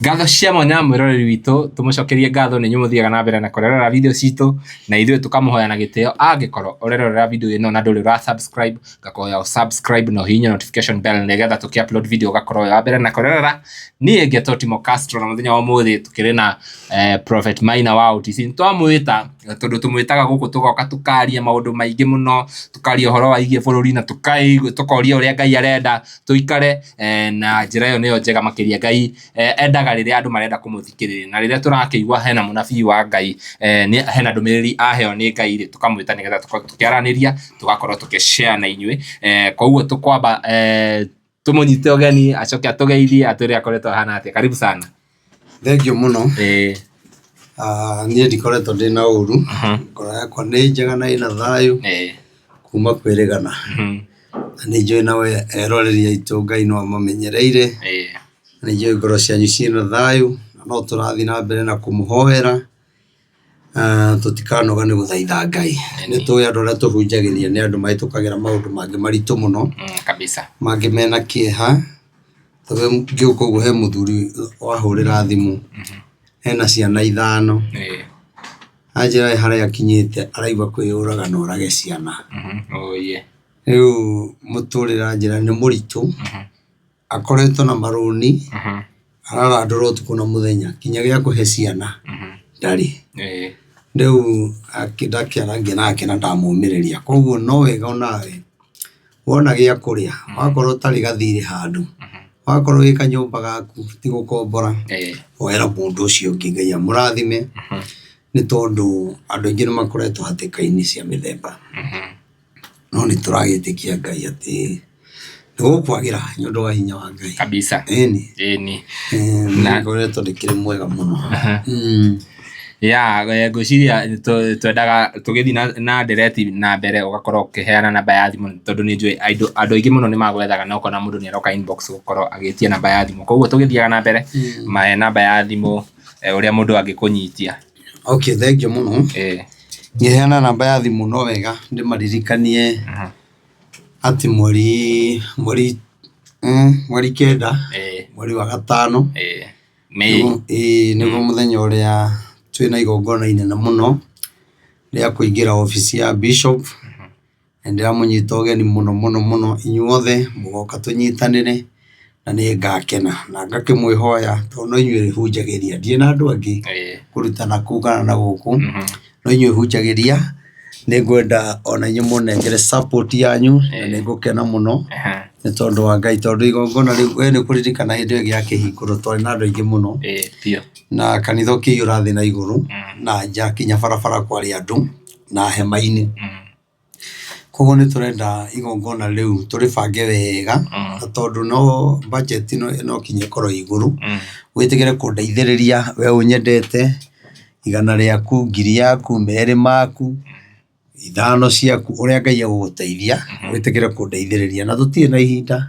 Ngatho cia mwanya mwĩroreri witũ, tũmũcokerie ngatho nĩ inyuĩ mũthiaga na mbere na kũrerora video citũ, na ithuĩ tũkamũhoya na gĩtĩo angĩkorwo ũrerorera video ĩno na ndũrĩ ũra subscribe, ngakũhoya ũ subscribe na ũhihinye notification bell nĩgetha tũkĩ upload video ũgakorwo wĩ wa mbere na kũrerora. Niĩ ngetwo Timo Castro na mũthenya wa ũmũthĩ tũkĩrĩ na Prophet Maina wa OTC. Nĩtwamwĩta tondũ tũmwĩtaga gũkũ tũgoka tũkaria maũndũ maingĩ mũno, tũkaria ũhoro wĩgiĩ bũrũri na tũkoria ũrĩa Ngai arenda tũikare na njĩra ĩyo nĩyo njega makĩria. Ngai endaga rĩrĩa andũ marenda kũmũthikĩrĩria na rĩrĩa tũrakĩigua hena mũnabii wa Ngai, hena ndũmĩrĩri aheo nĩ Ngai rĩ, tũkamwĩta nĩgetha tũkorwo tũkĩaranĩria, tũgakorwo tũkĩ share na inyuĩ. Koguo tũkwamba tũmũnyite ũgeni acoke atũgeithie atwĩre akoretwo ahana atĩa. Karibu sana. Thengiũ mũno. Niĩ ndikoretwo ndĩna ũru, ngoro yakwa nĩ njega na ĩna thayũ kuma kwĩrĩgana. Na nĩ njũĩ nao eroreri aitũ Ngai no amamenyereire, na nĩ njũĩ ngoro cianyu ciĩna thayũ, na no tũrathiĩ na mbere na kũmũhoera, tũtikanoga nĩ gũthaitha Ngai. Nĩ tũĩ andũ arĩa tũhunjagĩria nĩ andũ mahĩtũkagĩra maũndũ mangĩ maritũ mũno, mangĩ mena kĩeha. Ngĩũka ũguo he mũthuri wahũrĩra thimũ, ena ciana ithano, anjĩra harĩa akinyĩte araigua kwĩyũraga na orage ciana. Rĩu mũtũrĩre anjĩra nĩ mũritũ, akoretwo na marũni, ararandũra ũtukũ na mũthenya nginya gĩa kũhe ciana ndarĩ. Rĩu ndakĩarangia nake na ndamũmĩrĩria, koguo no wega onawe wona gĩa kũrĩa, wakorwo ũtarĩ gathirĩ handũ, wakorwo wĩ kanyũmba gaku ti gũkombora, hoera mũndũ ũcio ũngĩ Ngai amũrathime, nĩ tondũ andũ aingĩ nĩ makoretwo hatĩka-inĩ cia mĩthemba. No nĩ tũragĩtĩkia Ngai atĩ nĩ gũkwagĩra nĩ ũndũ wa hinya wa Ngai. Kabisa. Ĩni. Ĩni. Nĩ ngoretwo ndĩkĩrĩ mwega mũno. Ya, ngwĩciria twendaga tũgĩthiĩ na ndereti na mbere ũgakorwo ũkĩheana namba ya thimũ tondũ nĩ njũĩ andũ aingĩ mũno nĩ magwethaga na ũkona mũndũ nĩ aroka inbox gũkorwo agĩtia namba ya thimũ. Koguo tũgĩthiaga na mbere, mahe namba ya thimũ ũrĩa mũndũ angĩkũnyitia. Okay, thengiũ mũno. Ngĩheana namba ya thimũ no wega ndĩmaririkanie atĩ mweri mweri mweri 9 mweri wa gatano May. Ĩĩ nĩguo mũthenya ũrĩa twĩna igongona inene mũno rĩa kũingĩra obici ya bishop. Na nĩndĩramũnyita ũgeni mũno mũno mũno inyuothe mũgoka tũnyitanĩre na nĩ ngakena. Na ngakĩmwĩhoya tondũ no inyuĩ hunjagĩria, ndirĩ na andũ angĩ kũruta na kũu kana na gũkũ, no inyuĩ hunjagĩria. Nĩ ngwenda ona inyuĩ mũnengere support yanyu na nĩ ngũkena mũno nĩ tondũ wa Ngai, tondũ igongona rĩu we nĩ ũkũririkana hĩndĩ ĩyo rĩakĩhingũrwo twarĩ na andũ aingĩ mũno, na kanitha ũkĩiyũra thĩ na igũrũ, na nja nginya barabara kwarĩ andũ na hema-inĩ. Koguo nĩ tũrenda igongona rĩu tũrĩbange wega, na tondũ no budget no nginya ĩkorwo ĩ igũrũ, wĩtĩkĩre kũndeithĩrĩria we ũnyendete, 100 rĩaku, 1,000 yaku, 2 maku, 5 ciaku, ũrĩa Ngai egũgũteithia, wĩtĩkĩre kũndeithĩrĩria. Na tũtirĩ na ihinda,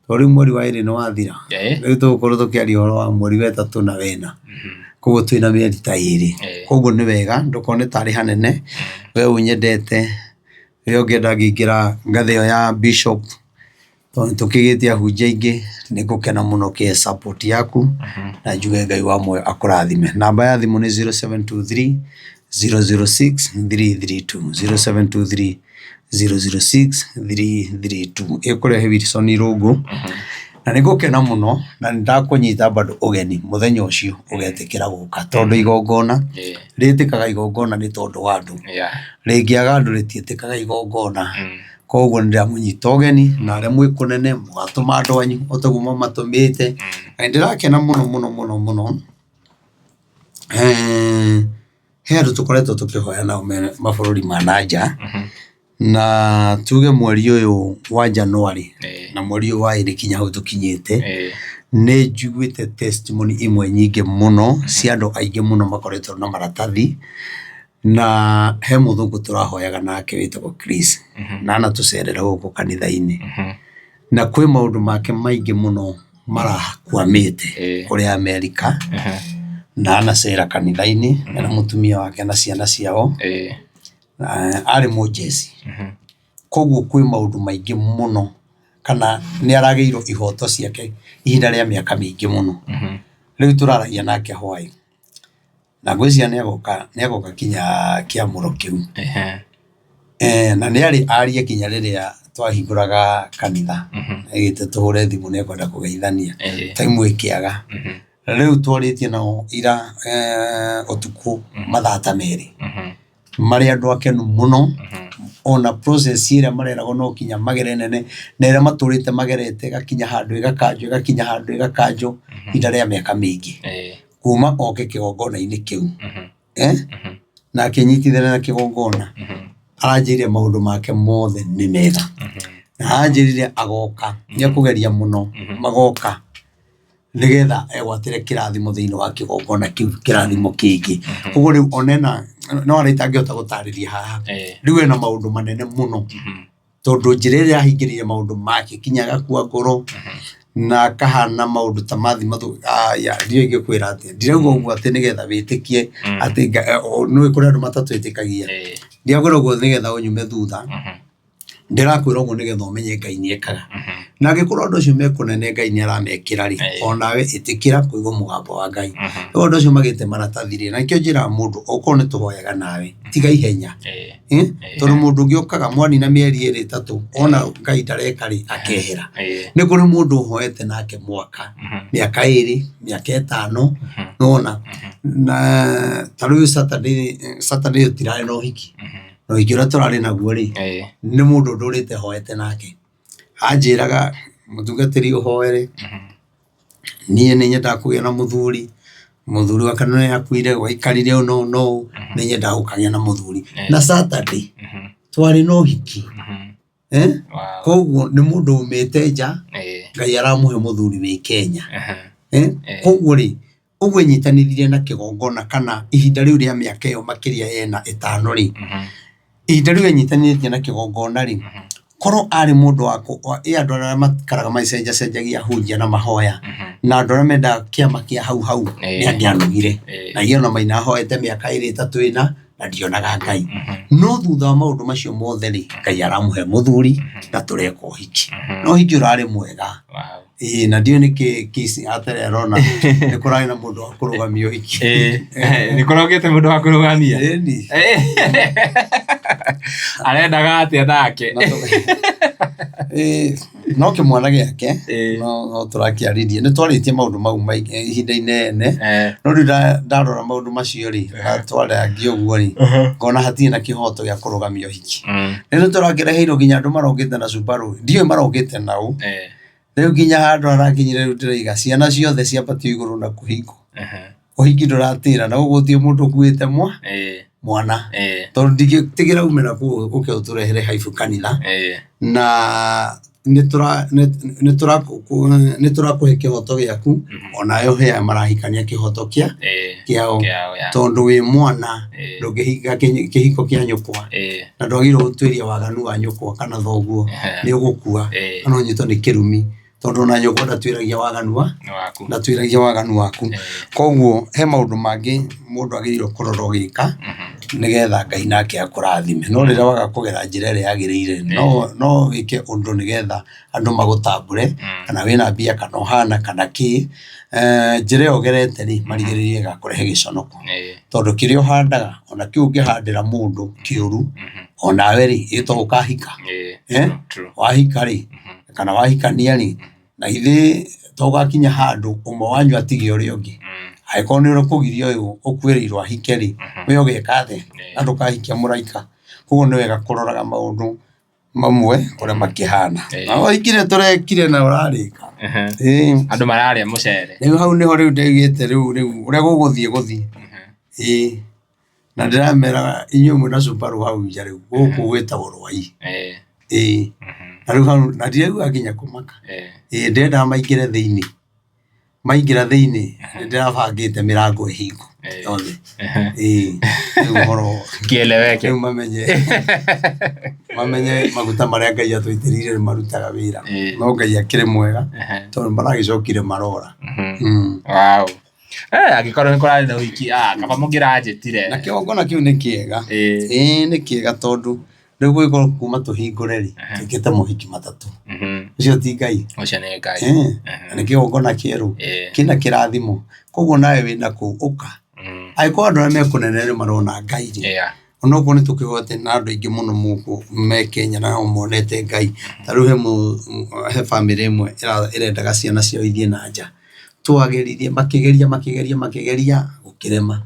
tondũ rĩu mweri wa ĩrĩ nĩ wathira, rĩu tũgũkorwo tũkĩaria ũhoro wa mweri wa ĩtatũ na wena, koguo twĩna mĩeri ta ĩrĩ. Koguo nĩ wega ndũkone tarĩ hanene, we ũnyendete, we ũngĩenda ngĩingĩra ngathĩ ĩyo ya bishop, tondũ nĩ tũkĩgĩte ahunjia aingĩ, nĩ ngũkena mũno ũkĩhe support yaku, na njuge Ngai wa muoyo akũrathime. Namba ya thimũ nĩ 0723 006 332, 0723 006 332. Ĩkũrehe Wilson Irũngũ, na nĩ ngũkena mũno na nĩ ndakũnyita bado ũgeni mũthenya ũcio ũgetĩkĩra gũka, tondũ igongona rĩtĩkaga igongona nĩ tondũ wa andũ, rĩngĩaga andũ rĩtiĩtĩkaga igongona. Koguo nĩ ndĩramũnyita ũgeni na arĩa mwĩ kũnene mũgatũma andũ anyu o taguo mamatũmĩte. Na nĩ ndĩrakena mũno mũno mũno mũno, he andũ tũkoretwo tũkĩhoya nao me mabũrũri ma na nja, na tuge mweri ũyũ wa January na mweri ũyũ wa ĩrĩ kinya hau tũkinyĩte, nĩ njiguĩte testimony imwe nyingĩ mũno cia andũ aingĩ mũno makoretwo na maratathi, na he mũthũngũ tũrahoyaga nake wĩtagwo Chris, na anatũcerera gũkũ kanitha-inĩ, na kwĩ maũndũ make maingĩ mũno marakwamĩte kũrĩa Amerika, na anacera kanitha-inĩ ena mũtumia wake na ciana ciao, arĩ mũnjeci. Koguo kwĩ maũndũ maingĩ mũno kana nĩ aragĩirwo ihoto ciake ihinda rĩa mĩaka mĩingĩ mũno. Rĩu tũraragia nake hwaĩ na ngwĩciria nĩagoka kinya kĩamũro kĩu. Na nĩarĩ arie kinya rĩrĩa twahingũraga kanitha, aigĩte tũhũre thimũ nĩekwenda kũgeithania, time ĩkĩaga. Rĩu twarĩtie nao ira ũtukũ mathaa ta 2, marĩ andũ akenu mũno, ona process ĩrĩa mareragwo no kinya magere nene, na ĩrĩa matũrĩte magerete ĩgakinya handũ ĩgakanjwo, ĩgakinya handũ ĩgakanjwo, ihinda rĩa mĩaka mĩingĩ, kuma oke kĩgongona-inĩ kĩu, na akĩnyitithania na kĩgongona, aranjĩrire maũndũ make mothe nĩ mega, na aranjĩrire agoka, nĩ ekũgeria mũno magoka nĩgetha egwatĩre kĩrathimo thĩinĩ wa kĩgongona kĩu, kĩrathimo kĩngĩ. Koguo rĩu ona ena, no arĩa itangĩhota gũtarĩria haha, rĩu ena maũndũ manene mũno, tondũ njĩra ĩrĩa ahingĩrĩire maũndũ make kinya agakua ngoro, na akahana maũndũ ta mathi aya, ndiũĩ ingĩkwĩra atĩa. Ndirauga ũguo atĩ nĩgetha wĩtĩkie atĩ nĩũĩ kũrĩ andũ matatwĩtĩkagia. Ndirakwĩra ũguo nĩgetha ũnyume thutha, ndĩrakwĩra ũguo nĩgetha ũmenye Ngai nĩ ekaga. Na angĩkorwo andũ acio me kũnene Ngai nĩ aramekĩra rĩ, onawe ĩtĩkĩra kũigua mũgambo wa Ngai. Rĩu andũ acio magĩte maratathi rĩ, na nĩkĩo njĩraga mũndũ okorwo nĩ tũhoyaga nawe, tiga ihenya. Tondũ mũndũ ũngĩ okaga mwanina mĩeri 2 3 ona Ngai ndareka rĩ, akehera. Nĩ kũrĩ mũndũ ũhoete nake mwaka, mĩaka 2, mĩaka 5, nĩwona? Na ta rĩu Saturday, Saturday tũtirarĩ na ũhiki. Na ũhiki ũrĩa tũrarĩ naguo rĩ, nĩ mũndũ ndũrĩte hoete nake. Anjĩraga mũtungatĩri ũhoere, niĩ nĩ nyendaga kũgĩa na mũthuri, mũthuri wakwa nĩ akuire, gwaikarire ũũ na ũũ na ũũ, nĩ nyendaga gũkagĩa na mũthuri. Na Saturday twarĩ na ũhiki, koguo nĩ mũndũ umĩte nja, Ngai aramũhe mũthuri wĩ Kenya. Koguo rĩ, ũguo enyitanĩrire na kĩgongona kana ihinda rĩu rĩa mĩaka ĩyo makĩria ĩna 5 rĩ, ihinda rĩu enyitanĩtie na kĩgongona rĩ, korwo arĩ mũndũ wa ĩ andũ arĩa maikaraga magĩcenjacenjagia ahunjia na mahoya, na andũ arĩa mendaga kĩama kĩa hau hau, nĩ angĩanogire. Na iria ona maina ahoete mĩaka 2 3 4 na ndionaga Ngai. No thutha wa maũndũ macio mothe rĩ, Ngai aramũhe mũthuri na tũreka ũhiki. Na ũhiki ũrarĩ mwega. Ĩĩ na ndiũĩ nĩkĩ Kiss atarĩ arona nĩ kũrarĩ na mũndũ wa kũrũgamia ũhiki. Nĩ kũrokĩte mũndũ wa kũrũgamia. Ĩni. Arendaga atĩa nake? Ĩĩ, no kĩmwana gĩake no tũrakĩaririe, nĩ twarĩtie maũndũ mau maingĩ ihinda inene, no rĩu ndarora maũndũ macio rĩ, na twarangia ũguo rĩ, ngona hatirĩ na kĩhoto gĩa kũrũgamia ũhiki. Rĩu nĩ tũrakĩreheirwo nginya andũ marokĩte na Subaru, ndiũĩ marokĩte na ũ, rĩu nginya handũ harakinyire rĩu ndĩraiga ciana ciothe ciambatio igũrũ na kũhingwo. Ũhiki ndũratĩra na gũkũ gũtirĩ mũndũ ũkuĩte mwana, tondũ ndingĩtigĩra ume na kũu ũke ũtũrehere haibu kanitha, na nĩ tũrakũhe kĩhoto gĩaku, onawe ũhe aya marahikania kĩhoto kĩao, tondũ wĩ mwana ndũngĩhinga kĩhiko kĩa nyũkwa, na ndwagĩrĩirwo gũtuĩria waganu wa nyũkwa kana thoguo, nĩ ũgũkua kana ũnyitwo nĩ kĩrumi, tondũ ona nyũkwa ndatuĩragia waganu wa ndatuĩragia waganu waku. Koguo he maũndũ mangĩ mũndũ agĩrĩirwo kũrora ũgĩka, nĩgetha Ngai nake akũrathime. No rĩrĩa waga kũgera njĩra ĩrĩa yagĩrĩire, no wĩke ũndũ nĩgetha andũ magũtambũre, kana wĩna mbia kana ũhana kana kĩ, njĩra ĩyo ũgerete rĩ, marigĩrĩrio ĩgakũrehe gĩconoko. Tondũ kĩrĩa ũhandaga, ona kĩu ũngĩhandĩra mũndũ kĩũru, onawe rĩ, ĩ to ũkahika? Wahika rĩ, kana wahikania rĩ, na githĩ to ũgakinya handũ ũmwe wanyu atige ũrĩa ũngĩ? Angĩkorwo nĩ ũkũgiria ũyũ ũkuĩrĩirwo ahike rĩ, we ũgeka atĩa? Na ndũkahikia mũraika. Koguo nĩ wega kũroraga maũndũ mamwe ũrĩa makĩhana. Na ũhiki tũrekire na ũrarĩka. Ĩĩ. Andũ mararĩa mũcere. Rĩu hau nĩho rĩu ndaugĩte rĩu rĩu ũrĩa gũgũthiĩ gũthiĩ. Ĩĩ. Na ndĩrameraga inyuĩ mwĩna Subaru hau nja rĩu gũkũ gwĩtagwo Rwai. Ĩĩ. Na rĩu hau na ndiraigua nginya kũmaka. Ĩĩ ndĩrendaga maingĩre thĩinĩ. Maingĩra thĩinĩ nĩ ndĩrabangĩte mĩrango ĩhingwo yothe. Ĩĩ. Rĩu ũhoro Kieleweke. rĩu mamenye mamenye maguta marĩa Ngai atũitĩrĩirie nĩ marutaga wĩra. No Ngai akĩrĩ mwega tondũ maragĩcokire marora. Wow. Angĩkorwo nĩ kũrarĩ na ũhiki, kaba mũngĩranjĩtire. Na kĩgongona kĩu nĩ kĩega. Ĩĩ nĩ kĩega tondũ Rĩu gũgĩkorwo kuma tũhingũre rĩ, twĩkĩte mohiki matatũ. Ũcio ti Ngai? Ũcio nĩ Ngai. Na nĩ kĩgongona kĩerũ kĩna kĩrathimo. Koguo nawe wĩna kũu ũka. Angĩkorwo andũ arĩa me kũnene nĩ marona Ngai rĩ, onokorwo nĩ tũkĩhotete na andũ aingĩ mũno gũkũ me Kenya na no monete Ngai. Ta rĩu he bamĩrĩ ĩmwe ĩrendaga ciana ciao ithiĩ na nja. Twageririe makĩgeria makĩgeria makĩgeria gũkĩrema.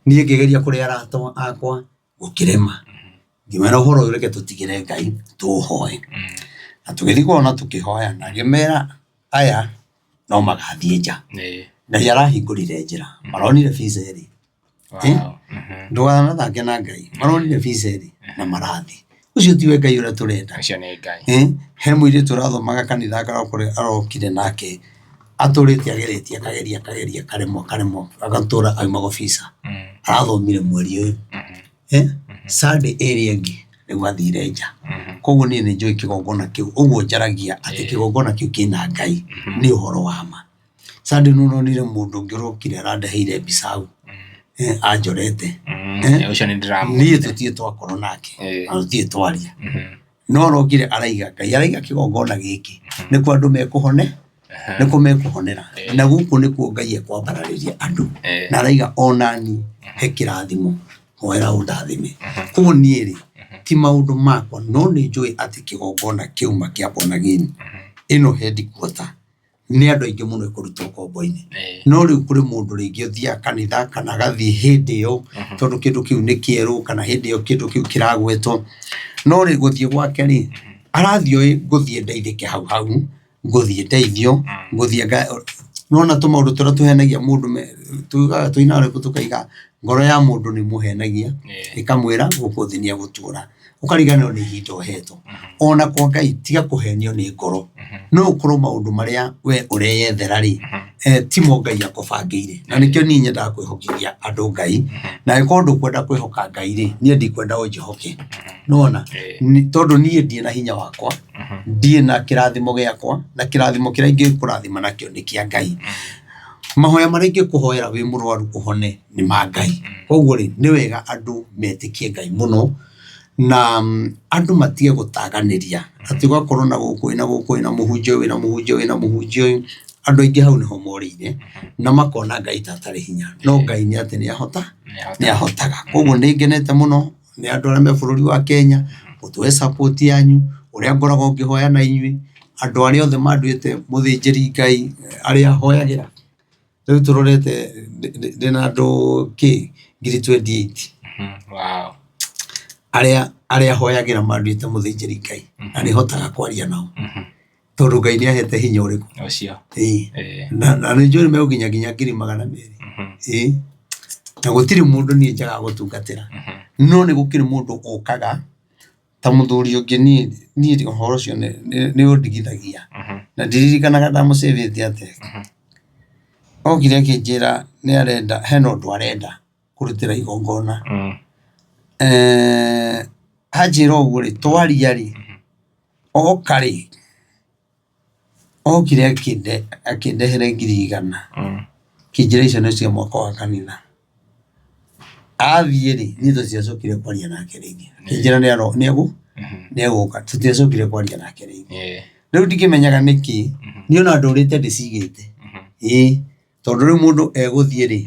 Niĩ ngĩgeria kũrĩ arata akwa gũkĩrema. Ngĩmera ũhoro ũyũ reke tũtigĩre Ngai tũũhoe. Na tũgĩthiĩ kwao na tũkĩhoya na ngĩmera aya no magathiĩ nja. Ngai arahingũrire njĩra, maronire visa ĩrĩ. Ndũganathake na Ngai, maronire visa ĩrĩ na marathiĩ. Ũcio tiwe Ngai ũrĩa tũrenda. Ũcio nĩ Ngai. He mũirĩtu ũrathomaga kanitha arokire nake atũrĩte ageretie akageria akageria akaremwo akaremwo agatũra aumagwo visa. Arathomire mweri ũyũ. Sunday ĩrĩa ĩngĩ nĩguo athire nja. Koguo niĩ nĩ njũĩ kĩgongona kĩu, ũguo njaragia atĩ kĩgongona kĩu kĩna Ngai nĩ ũhoro wa ma. Sunday nĩ ũronire mũndũ ũngĩ ũrokire arandeheire mbica hau anjorete. Ũcio nĩ ndĩramuonire. Niĩ tũtirĩ twakorwo nake na tũtirĩ twaria. No arokire araiga Ngai araiga kĩgongona gĩkĩ nĩkuo andũ mekũhone nĩkuo mekũhonera na gũkũ nĩkuo Ngai ekwambararĩria andũ na araiga onani he kĩrathimo hoera ũndathime. Koguo niĩ rĩ ti maũndũ makwa no nĩ njũĩ atĩ kĩgongona kĩauma kĩa born again ĩno headquarter nĩ andũ aingĩ mũno ĩkũruta ũkombo-inĩ. No rĩu kũrĩ mũndũ rĩngĩ ũthiaga kanitha kana agathiĩ hĩndĩ ĩyo tondũ kĩndũ kĩu nĩ kĩerũ kana hĩndĩ ĩyo kĩndũ kĩu kĩragwetwo. No rĩ gũthiĩ gwake rĩ, arathiĩ oĩ ngũthiĩ ndeithĩke hau hau, ngũthiĩ ndeithio, ngũthiĩ nĩwona tũmaũndũ tũrĩa tũhenagia mũndũ tugaga tũinaga rwĩmbo tũkauga ngoro ya mũndũ nĩ ĩmũhenagia ĩkamwĩra gũkũ thĩ nĩ egũtũra. Ũkariganĩrwo nĩ ihinda ũhetwo. Ona kwa Ngai tiga kũhenio nĩ ngoro. No ũkorwo maũndũ marĩa we ũreyethera rĩ, timo Ngai akũbangĩire. Na nĩkĩo niĩ nyendaga kwĩhokithia andũ Ngai. Na angĩkorwo ndũkwenda kwĩhoka Ngai rĩ, niĩ ndikwenda ũnjĩhoke. Nĩwona? Tondũ niĩ ndirĩ na hinya wakwa, ndirĩ na kĩrathimo gĩakwa, na kĩrathimo kĩrĩa ingĩkũrathima nakĩo nĩ kĩa Ngai. Mahoya marĩa ingĩkũhoera wĩ mũrwaru ũhone nĩ ma Ngai. Koguo rĩ, nĩ wega andũ metĩkie Ngai mũno, na andũ matige gũtaganĩria, atĩ ũgakorwo na gũkũ wĩna gũkũ wĩna mũhunjia ũyũ wĩna mũhunjia ũyũ wĩna mũhunjia ũyũ, andũ aingĩ hau nĩho morĩire, na makona Ngai ta atarĩ hinya, no Ngai nĩ atĩ nĩ ahotaga. Koguo nĩ ngenete mũno nĩ andũ arĩa me bũrũri wa Kenya, mũtũhe support yanyu, ũrĩa ngoragwo ngĩhoya na inyuĩ, andũ arĩa othe manduĩte mũthĩnjĩri Ngai, arĩa hoyagĩra, rĩu tũrorete ndĩna andũ kĩ ngiri 28 arĩa hoyagĩra manduĩte mũthĩnjĩri Ngai, na nĩ hotaga kwaria nao, tondũ Ngai nĩ ahete hinya ũrĩkũ? Ũcio. Ĩĩ. Na nĩ njũĩ nĩ megũkinya nginya 200,000. Ĩĩ. Na gũtirĩ mũndũ niĩ njagaga gũtungatĩra, no nĩ gũkĩrĩ mũndũ ũkaga ta mũthuri ũngĩ niĩ ũhoro ũcio nĩ ũndigithagia, na ndiririkanaga ndamũcĩvĩte atĩa. Okire akĩnjĩra nĩ arenda hena ũndũ arenda kũrutĩra igongona. Anjĩra ũguo rĩ, twaria rĩ, oka rĩ, okire akĩndehere 100,000, akĩnjĩra icio nĩ cia mwako wa kanitha. Athiĩ rĩ, niĩ tũtiacokire kwaria nake rĩngĩ, akĩnjĩra nĩ egũka, tũtiacokire kwaria nake rĩngĩ. Rĩu ndikĩmenyaga nĩkĩ, niĩ ona ndũrĩte ndĩcigĩte, ĩĩ tondũ rĩu mũndũ egũthiĩ rĩ,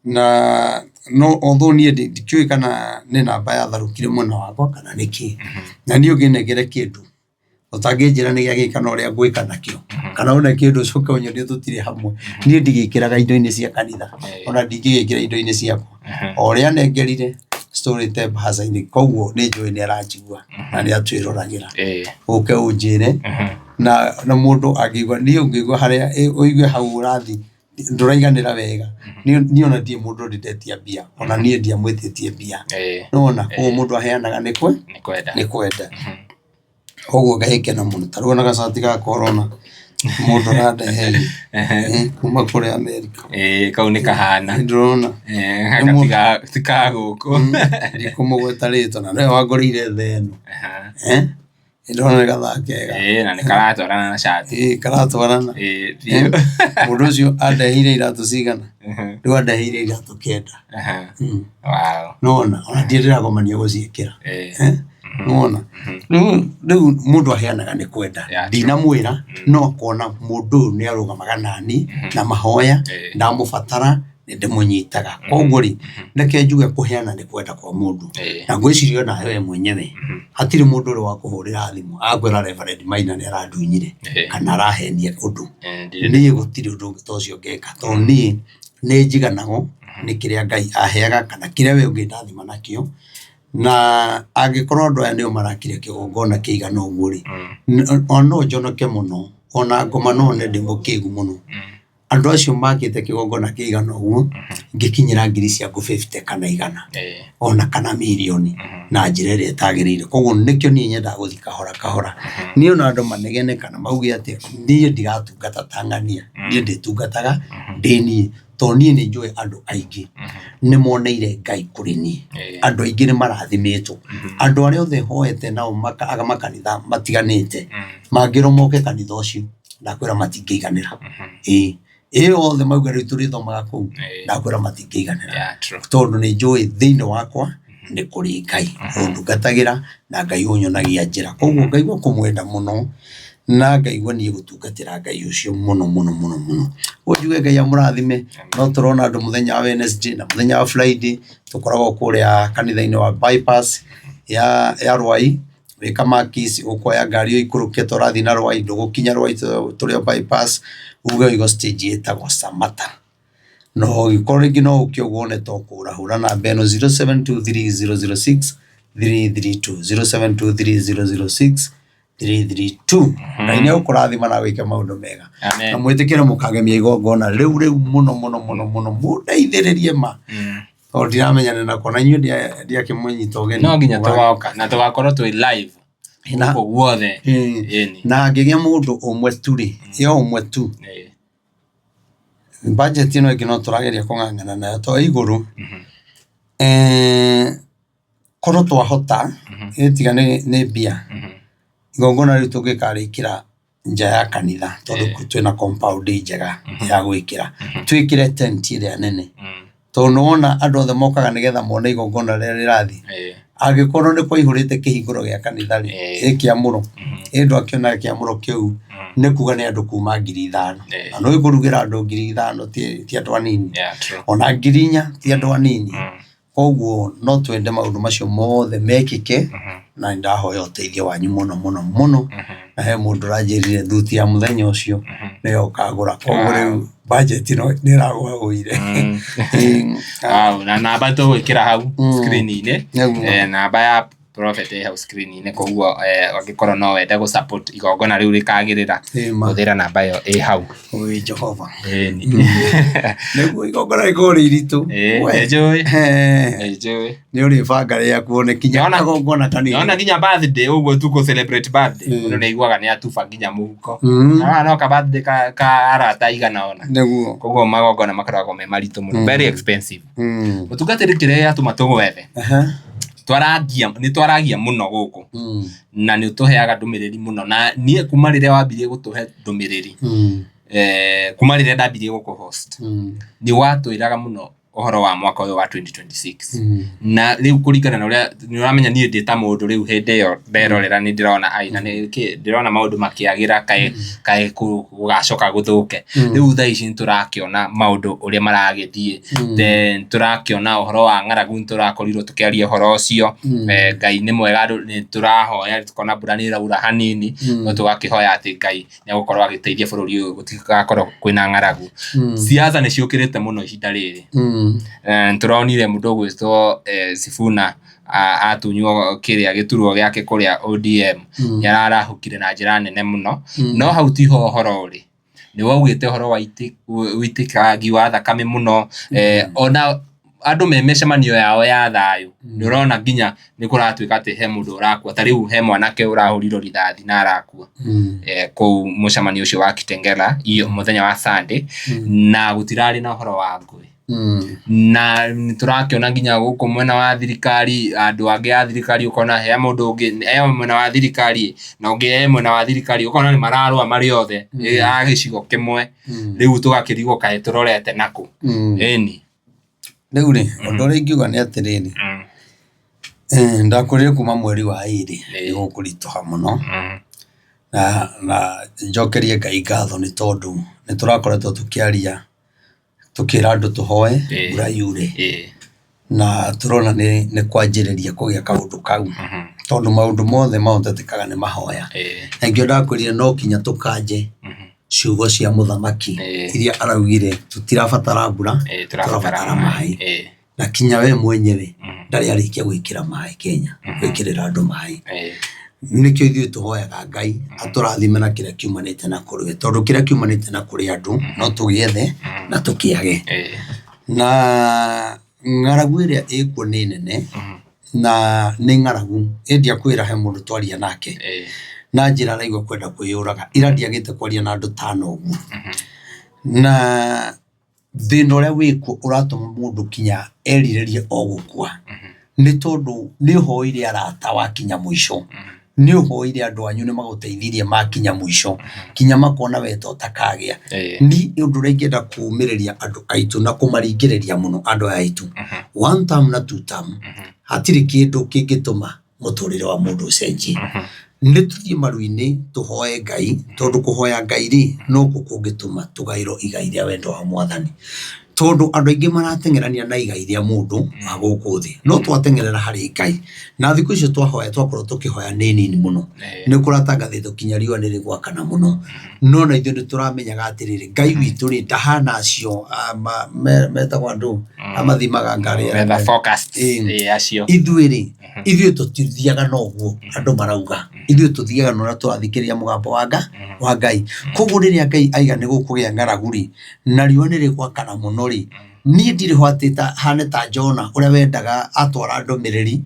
na no although niĩ ndikĩũĩ kana nĩ namba yatharũkire mwena wakwa kana nĩkĩ, na niĩ ũngĩnengere kĩndũ ũtangĩnjĩra nĩ gĩa kĩ kana ũrĩa ngwĩka nakĩo, kana ũne kĩndũ ũcoke ũnyonie tũtirĩ hamwe, niĩ ndigĩkĩraga indo-inĩ cia kanitha, ona ndingĩgĩkĩra indo-inĩ ciakwa. O ũrĩa anengerire citũrĩte mbahaca-inĩ, koguo nĩ njũĩ nĩ aranjigua na nĩ atwĩroragĩra. Ũke ũnjĩre na mũndũ angĩigua, niĩ ũngĩigua harĩa ũigue hau ũrathiĩ ndũraiganĩra wega, niĩ ona ndirĩ mũndũ ndĩ ndetia mbia, ona niĩ ndiamwĩtĩtie mbia. Nĩwona, koguo mũndũ aheanaga nĩ kwenda. Koguo ngagĩkena mũno, ta rĩu ona gacati gakwa ũrona mũndũ arandeheire kuma kũrĩa Amerika. Ĩĩ kau nĩ kahana. Nĩndĩrona. Gaka ti ka gũkũ. Ndikũmũgweta rĩtwa na nĩwe wangũrĩire thaa ĩno. Nĩndĩrona nĩ gathaa kega. Ĩĩ na nĩ karatwarana na cati. Ĩĩ karatwarana. Ĩĩ biũ. Mũndũ ũcio andeheire iratũ cigana? Rĩu andeheire iratũ 9. Wow. Nĩwona, ona ndirĩ ndĩragomania gũciĩkĩra. Nĩwona? Rĩu mũndũ aheanaga nĩ kwenda. Yeah, Ndinamwĩra no akona mũndũ ũyũ nĩ arũgamaga nani na mahoya ndamũbatara nĩ ndĩmũnyitaga. Koguo rĩ, reke njuge kũheana nĩ kwenda kwa mũndũ. Na ngwĩciria onawe we mwenyewe hatirĩ mũndũ ũrĩ wakũhũrĩra thimũ agakwĩra Reverend Maina nĩ arandunyire kana arahenia ũndũ. Niĩ gũtirĩ ũndũ ũngĩ ta ũcio ngeka tondũ niĩ nĩ njiganagwo nĩ kĩrĩa Ngai aheaga kana kĩrĩa we ũngĩndathima nakĩo. Na angĩkorwo andũ aya nĩo marakire kĩgongona kĩigana ũguo rĩ, o no njonoke mũno ona ngoma no one ndĩ mũkĩgu mũno. Andũ acio makĩte kĩgongona kĩigana ũguo ngĩkinyĩra ngiri ciaku 50 kana 100 ona kana mirioni na njĩra ĩrĩa ĩtagĩrĩire. Koguo nĩkĩo niĩ nyendaga gũthiĩ kahora kahora. Niĩ ona andũ manegene kana mauge atĩa, niĩ ndiratungata ta ng'ania, niĩ ndĩtungataga ndĩ niĩ. Tondũ niĩ nĩ njũĩ andũ aingĩ nĩ moneire Ngai kũrĩ niĩ. Andũ aingĩ nĩ marathimĩtwo. Andũ arĩa othe hoete nao makanitha matiganĩte, mangĩrwo moke kanitha ũcio, ndakwĩra matingĩiganĩra. Ĩĩ, ĩyo othe mauga rĩu tũrĩthomaga kũu, ndakwĩra matingĩiganĩra. Tondũ nĩ njũĩ thĩinĩ wakwa nĩ kũrĩ Ngai ũndungatagĩra na Ngai ũnyonagia njĩra. Koguo ngaigua kũmwenda mũno na ngaigua niĩ gũtungatĩra Ngai ũcio mũno mũno mũno mũno. Ũguo njuge Ngai amũrathime, no tũrona andũ mũthenya wa Wednesday na mũthenya wa Friday, tũkoragwo kũrĩa kanitha-inĩ wa Bypass ya Rwai, wĩ Kamakis, ũkuoya ngari ũikũrũke ta ũrathiĩ na Rwai, ndũgũkinya Rwai tũrĩ o Bypass, uge ũigua stage ĩtagwo Samata. Na ũngĩkorwo rĩngĩ no ũke ũguo wone ta ũkũra, hũra namba ĩno 0723006332, 0723006332. Ngai nĩ egũkũrathima na agwĩke maũndũ mega. Amen. Na mwĩtĩkĩre mũkagemia igongona rĩu rĩu mũno mũno mũno mũno, mũndeithĩrĩrie ma. Tondũ ndiramenya nĩ nakũ, na inyuĩ ndiakĩmũnyita ũgeni. No nginya tũgoka na tũgakorwo twĩ live gũkũ guothe. Ĩni. Na hangĩgĩa mũndũ ũmwe tu rĩ, yo ũmwe tu, budget ĩno ĩngĩ no tũrageria kũng'ang'ana nayo to ĩ igũrũ. Korwo twahota, ĩ tiga nĩ mbia, igongona rĩu tũngĩkarĩkĩra nja ya kanitha tondũ twĩna compound njega ya gwĩkĩra, twĩkĩre tent ĩrĩa nene, tondũ nĩ wona andũ othe mokaga nĩgetha mone igongona rĩrĩa rĩrathiĩ. Angĩkorwo nĩ kwaihũrĩte kĩhingũro gĩa kanitha rĩ, ĩ kĩamũro, ĩ ndwakĩona kĩamũro kĩu nĩ kuga nĩ andũ kuma 5,000. Na nĩ ũĩ kũrugĩra andũ 5,000 ti andũ anini, ona 4,000 ti andũ anini. Koguo no twende maũndũ macio mothe mekĩke, na nĩ ndahoya ũteithio wanyu mũno mũno mũno. Na he mũndũ ũranjĩrire thuti ya mũthenya ũcio nĩyo ũkagũra, koguo rĩu budget ĩno nĩ ĩragũagũire. Wow, na namba tũgwĩkĩra hau screen-inĩ. Namba ya Prophet ĩ hau screen-inĩ, koguo angĩkorwo no wende gũ support igongona rĩu rĩkagĩrĩra, hũthĩra namba ĩyo ĩ hau. Ũĩ Jehova. Nĩguo igongona rĩkorwo rĩ iritũ. Nĩnjũĩ. Nĩnjũĩ. Nĩ ũrĩbanga rĩaku one kinya kagongona kanini. Nĩwona nginya birthday ũguo tu kũ celebrate birthday, mũndũ nĩ aiguaga nĩ atuba nginya mũhuko. Na no ka birthday ka arata aigana ũna. Nĩguo. Koguo magongona makoragwo me maritũ mũno, very expensive. Mũtungatĩri kĩrĩa gĩatũma tũgwethe, twaragia nĩ twaragia mũno gũkũ na nĩ ũtũheaga ndũmĩrĩri mũno, na niĩ kuma rĩrĩa wambirie gũtũhe ndũmĩrĩri, kuma rĩrĩa ndambirie gũkũ host, nĩ watwĩraga mũno ũhoro wa mwaka ũyũ wa 2026. Na rĩu kũringana na ũrĩa nĩ ũramenya niĩ ndĩ ta mũndũ rĩu hĩndĩ ĩyo nderorera nĩ ndĩrona ai na nĩkĩ ndĩrona maũndũ makĩagĩra kaĩ kaĩ gũgacoka gũthũke. Rĩu thaa ici nĩ tũrakĩona maũndũ ũrĩa maragĩthiĩ, then tũrakĩona ũhoro wa ng'aragu nĩ tũrakorirwo tũkĩaria ũhoro ũcio. Ngai nĩ mwega, nĩ tũrahoya tũkona mbura nĩ ĩraura hanini, no tũgakĩhoya atĩ Ngai nĩ egũkorwo agĩteithia bũrũri ũyũ gũtigakorwo kwĩna ng'aragu. Siasa nĩ ciũkĩrĩte mũno ihinda rĩrĩ. Nĩ tũronire mũndũ ũgwĩtwo Sifuna atunywo kĩrĩa gĩturwa gĩake kũrĩa ODM, nĩ ararahũkire na njĩra nene mũno, no hau tiho ũhoro ũrĩ. Nĩ waugĩte ũhoro wa ũitĩkangi wa thakame mũno, ona andũ me mĩcemanio yao ya thayũ, nĩ ũrona nginya nĩ kũratuĩka atĩ he mũndũ ũrakua, ta rĩu he mwanake ũrahũrirwo rithathi na arakua kũu mũcemanio ũcio wa Kitengela mũthenya wa Sunday, na gũtirarĩ na ũhoro wa ngũĩ. Na nĩ tũrakĩona nginya gũkũ mwena wa thirikari, andũ angĩ a thirikari ũkona he mũndũ ũngĩ e mwena wa thirikari na ũngĩ e mwena wa thirikari, ũkona nĩ mararũa marĩ othe a gĩcigo kĩmwe, rĩu tũgakĩrigwo kaĩ tũrorete nakũ. Ĩni. Rĩu rĩ, ũndũ ũrĩa ingiuga nĩ atĩrĩrĩ, Ndakwĩrire kuma mweri wa ĩrĩ nĩ gũkũritũha mũno na njokerie Ngai ngatho nĩ tondũ nĩ tũrakoretwo tũkĩaria tũkĩra andũ tũhoe mbura yure na tũrona nĩ kwanjĩrĩria kũgĩa kaũndũ kau tondũ maũndũ mothe mahotekekaga nĩ mahoya. Na nĩkĩo ndakwĩrire no nginya tũkanje ciugo cia mũthamaki iria araugire tũtirabatara mbura tũrabatara maĩ. Na kinya we mwenyewe ndarĩ arĩkia gwĩkĩra maĩ Kenya, gwĩkĩrĩra andũ maĩ. Nĩkĩo ithuĩ tũhoyaga Ngai atũrathime na kĩrĩa kiumanĩte na kũrĩ we, tondũ kĩrĩa kiumanĩte na kũrĩ andũ no tũgĩethe na tũkĩage. Na ng'aragu ĩrĩa ĩkuo nĩ nene na nĩ ng'aragu ĩ ndiakwĩra he mũndũ twaria nake na anjĩra araigua kwenda kwĩyũraga, ira ndiagĩte kwaria na andũ ta ana ũguo. Na thĩna ũrĩa wĩkuo ũratũma mũndũ kinya erirĩrie o gũkua, nĩ tondũ nĩ ũhoire arata wakinya mũico, nĩ ũhoire andũ anyu nĩ magũteithirie makinya mũico, kinya makona we ta ũtakagĩa. Niĩ ũndũ ũrĩa ingĩenda kũmĩrĩria andũ aitũ na kũmaringĩrĩria mũno andũ aya aitũ, one term na two term, hatirĩ kĩndũ kĩngĩtũma mũtũrĩre wa mũndũ ũcenjie. Nĩ tũthiĩ maru-inĩ tũhoe Ngai, tondũ kũhoya Ngai rĩ, nokuo kũngĩtũma tũgaĩrwo igai rĩa wendo wa Mwathani. Tondũ andũ aingĩ marateng'erania na igai rĩa mũndũ wa gũkũ thĩ, no twateng'erera harĩ Ngai, na thikũ icio twahoya twakorwo tũkĩhoya nĩ nini mũno, nĩ kũratangathĩtwo nginya riũa nĩ rĩgwakana mũno, no ona ithuĩ nĩ tũramenyaga atĩrĩrĩ, Ngai witũ rĩ, ndahana acio metagwo andũ a mathimaga ngari. Weather forecast acio. Ithuĩ rĩ, ithuĩ tũtithiaga na ũguo andũ marauga, ithuĩ tũthiaga na ũrĩa tũrathikĩrĩria mũgambo wa Ngai. Koguo rĩrĩa Ngai aiga nĩ gũkũgĩa ng'aragu rĩ, na riũa nĩ rĩgwakana mũno rĩ, niĩ ndirĩ ho atĩ hane ta Jona ũrĩa wendaga atwara ndũmĩrĩri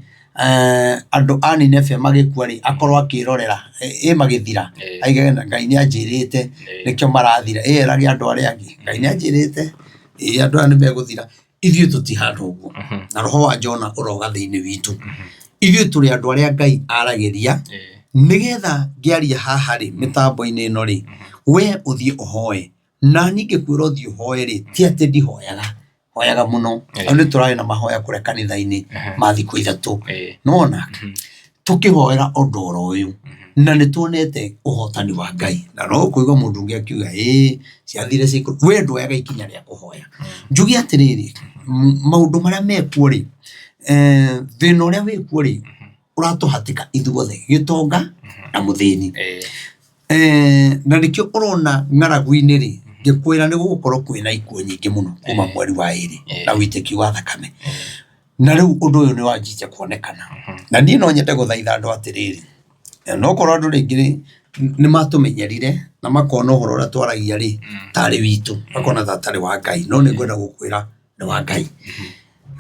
andũ a Nineve magĩkua rĩ, akorwo akĩrorera ĩ magĩthira, aigage Ngai nĩ anjĩrĩte nĩkĩo marathira, ĩ erage andũ arĩa angĩ Ngai nĩ anjĩrĩte ĩ andũ aya nĩ megũthira. Ithuĩ tũtihana ũguo, na roho wa Jona ũroga thĩinĩ witũ. Ithuĩ tũrĩ andũ arĩa Ngai aragĩria, nĩgetha ngĩaria haha rĩ, mĩtambo-inĩ ĩno rĩ, we ũthiĩ ũhoe. Na niĩ ngĩkwĩra ũthiĩ ũhoe rĩ, ti atĩ ndihoyaga, hoyaga mũno. Rĩu nĩ tũrarĩ na mahoya kũrĩa kanitha-inĩ ma thikũ ithatũ. Nĩwona? Tũkĩhoera ũndũ oro ũyũ, na nĩ tuonete ũhotani wa Ngai. Na no ũkũigua mũndũ ũngĩ akiuga ĩĩ ciathire ciikũrũka, we nduoyaga ikinya rĩa kũhoya. Njuge atĩrĩrĩ, maũndũ marĩa mekuo rĩ, thĩna ũrĩa wĩkuo rĩ, ũratũhatĩka ithuothe, gĩtonga na mũthĩni. Na nĩkĩo ũrona ng'aragu-inĩ rĩ, ngĩkwĩra nĩ gũgũkorwo kwĩna ikuũ nyingĩ mũno kuma mweri wa ĩrĩ na ũitĩki wa thakame. Na rĩu ũndũ ũyũ nĩ wanjĩtie kuonekana. Na niĩ no nyende gũthaitha andũ atĩrĩrĩ, na okorwo andũ rĩngĩ rĩ, nĩ matũmenyerire na makona ũhoro ũrĩa twaragia rĩ, tarĩ witũ, makona ta ũtarĩ wa Ngai, no nĩ ngwenda gũkwĩra nĩ wa Ngai.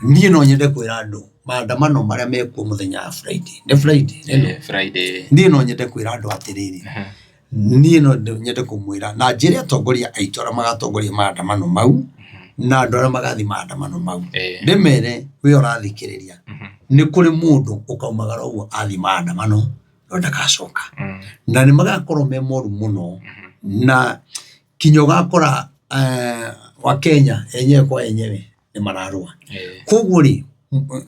Niĩ no nyende kwĩra andũ maandamano marĩa mekuo mũthenya wa Friday, nĩ Friday ĩno? Friday. Niĩ no nyende kwĩra andũ atĩrĩrĩ, niĩ no nyende kũmwĩra na njĩre atongoria aitũ arĩa magatongoria maandamano mau, na andũ arĩa magathiĩ maandamano mau, ndĩmere we ũrathikĩrĩria, nĩ kũrĩ mũndũ ũkaumagara ũguo athiĩ maandamano no ndagacoka. Na nĩ magakorwo me moru mũno na kinya ũgakora Wakenya enyewe kwa enyewe nĩ mararũa. Koguo rĩ,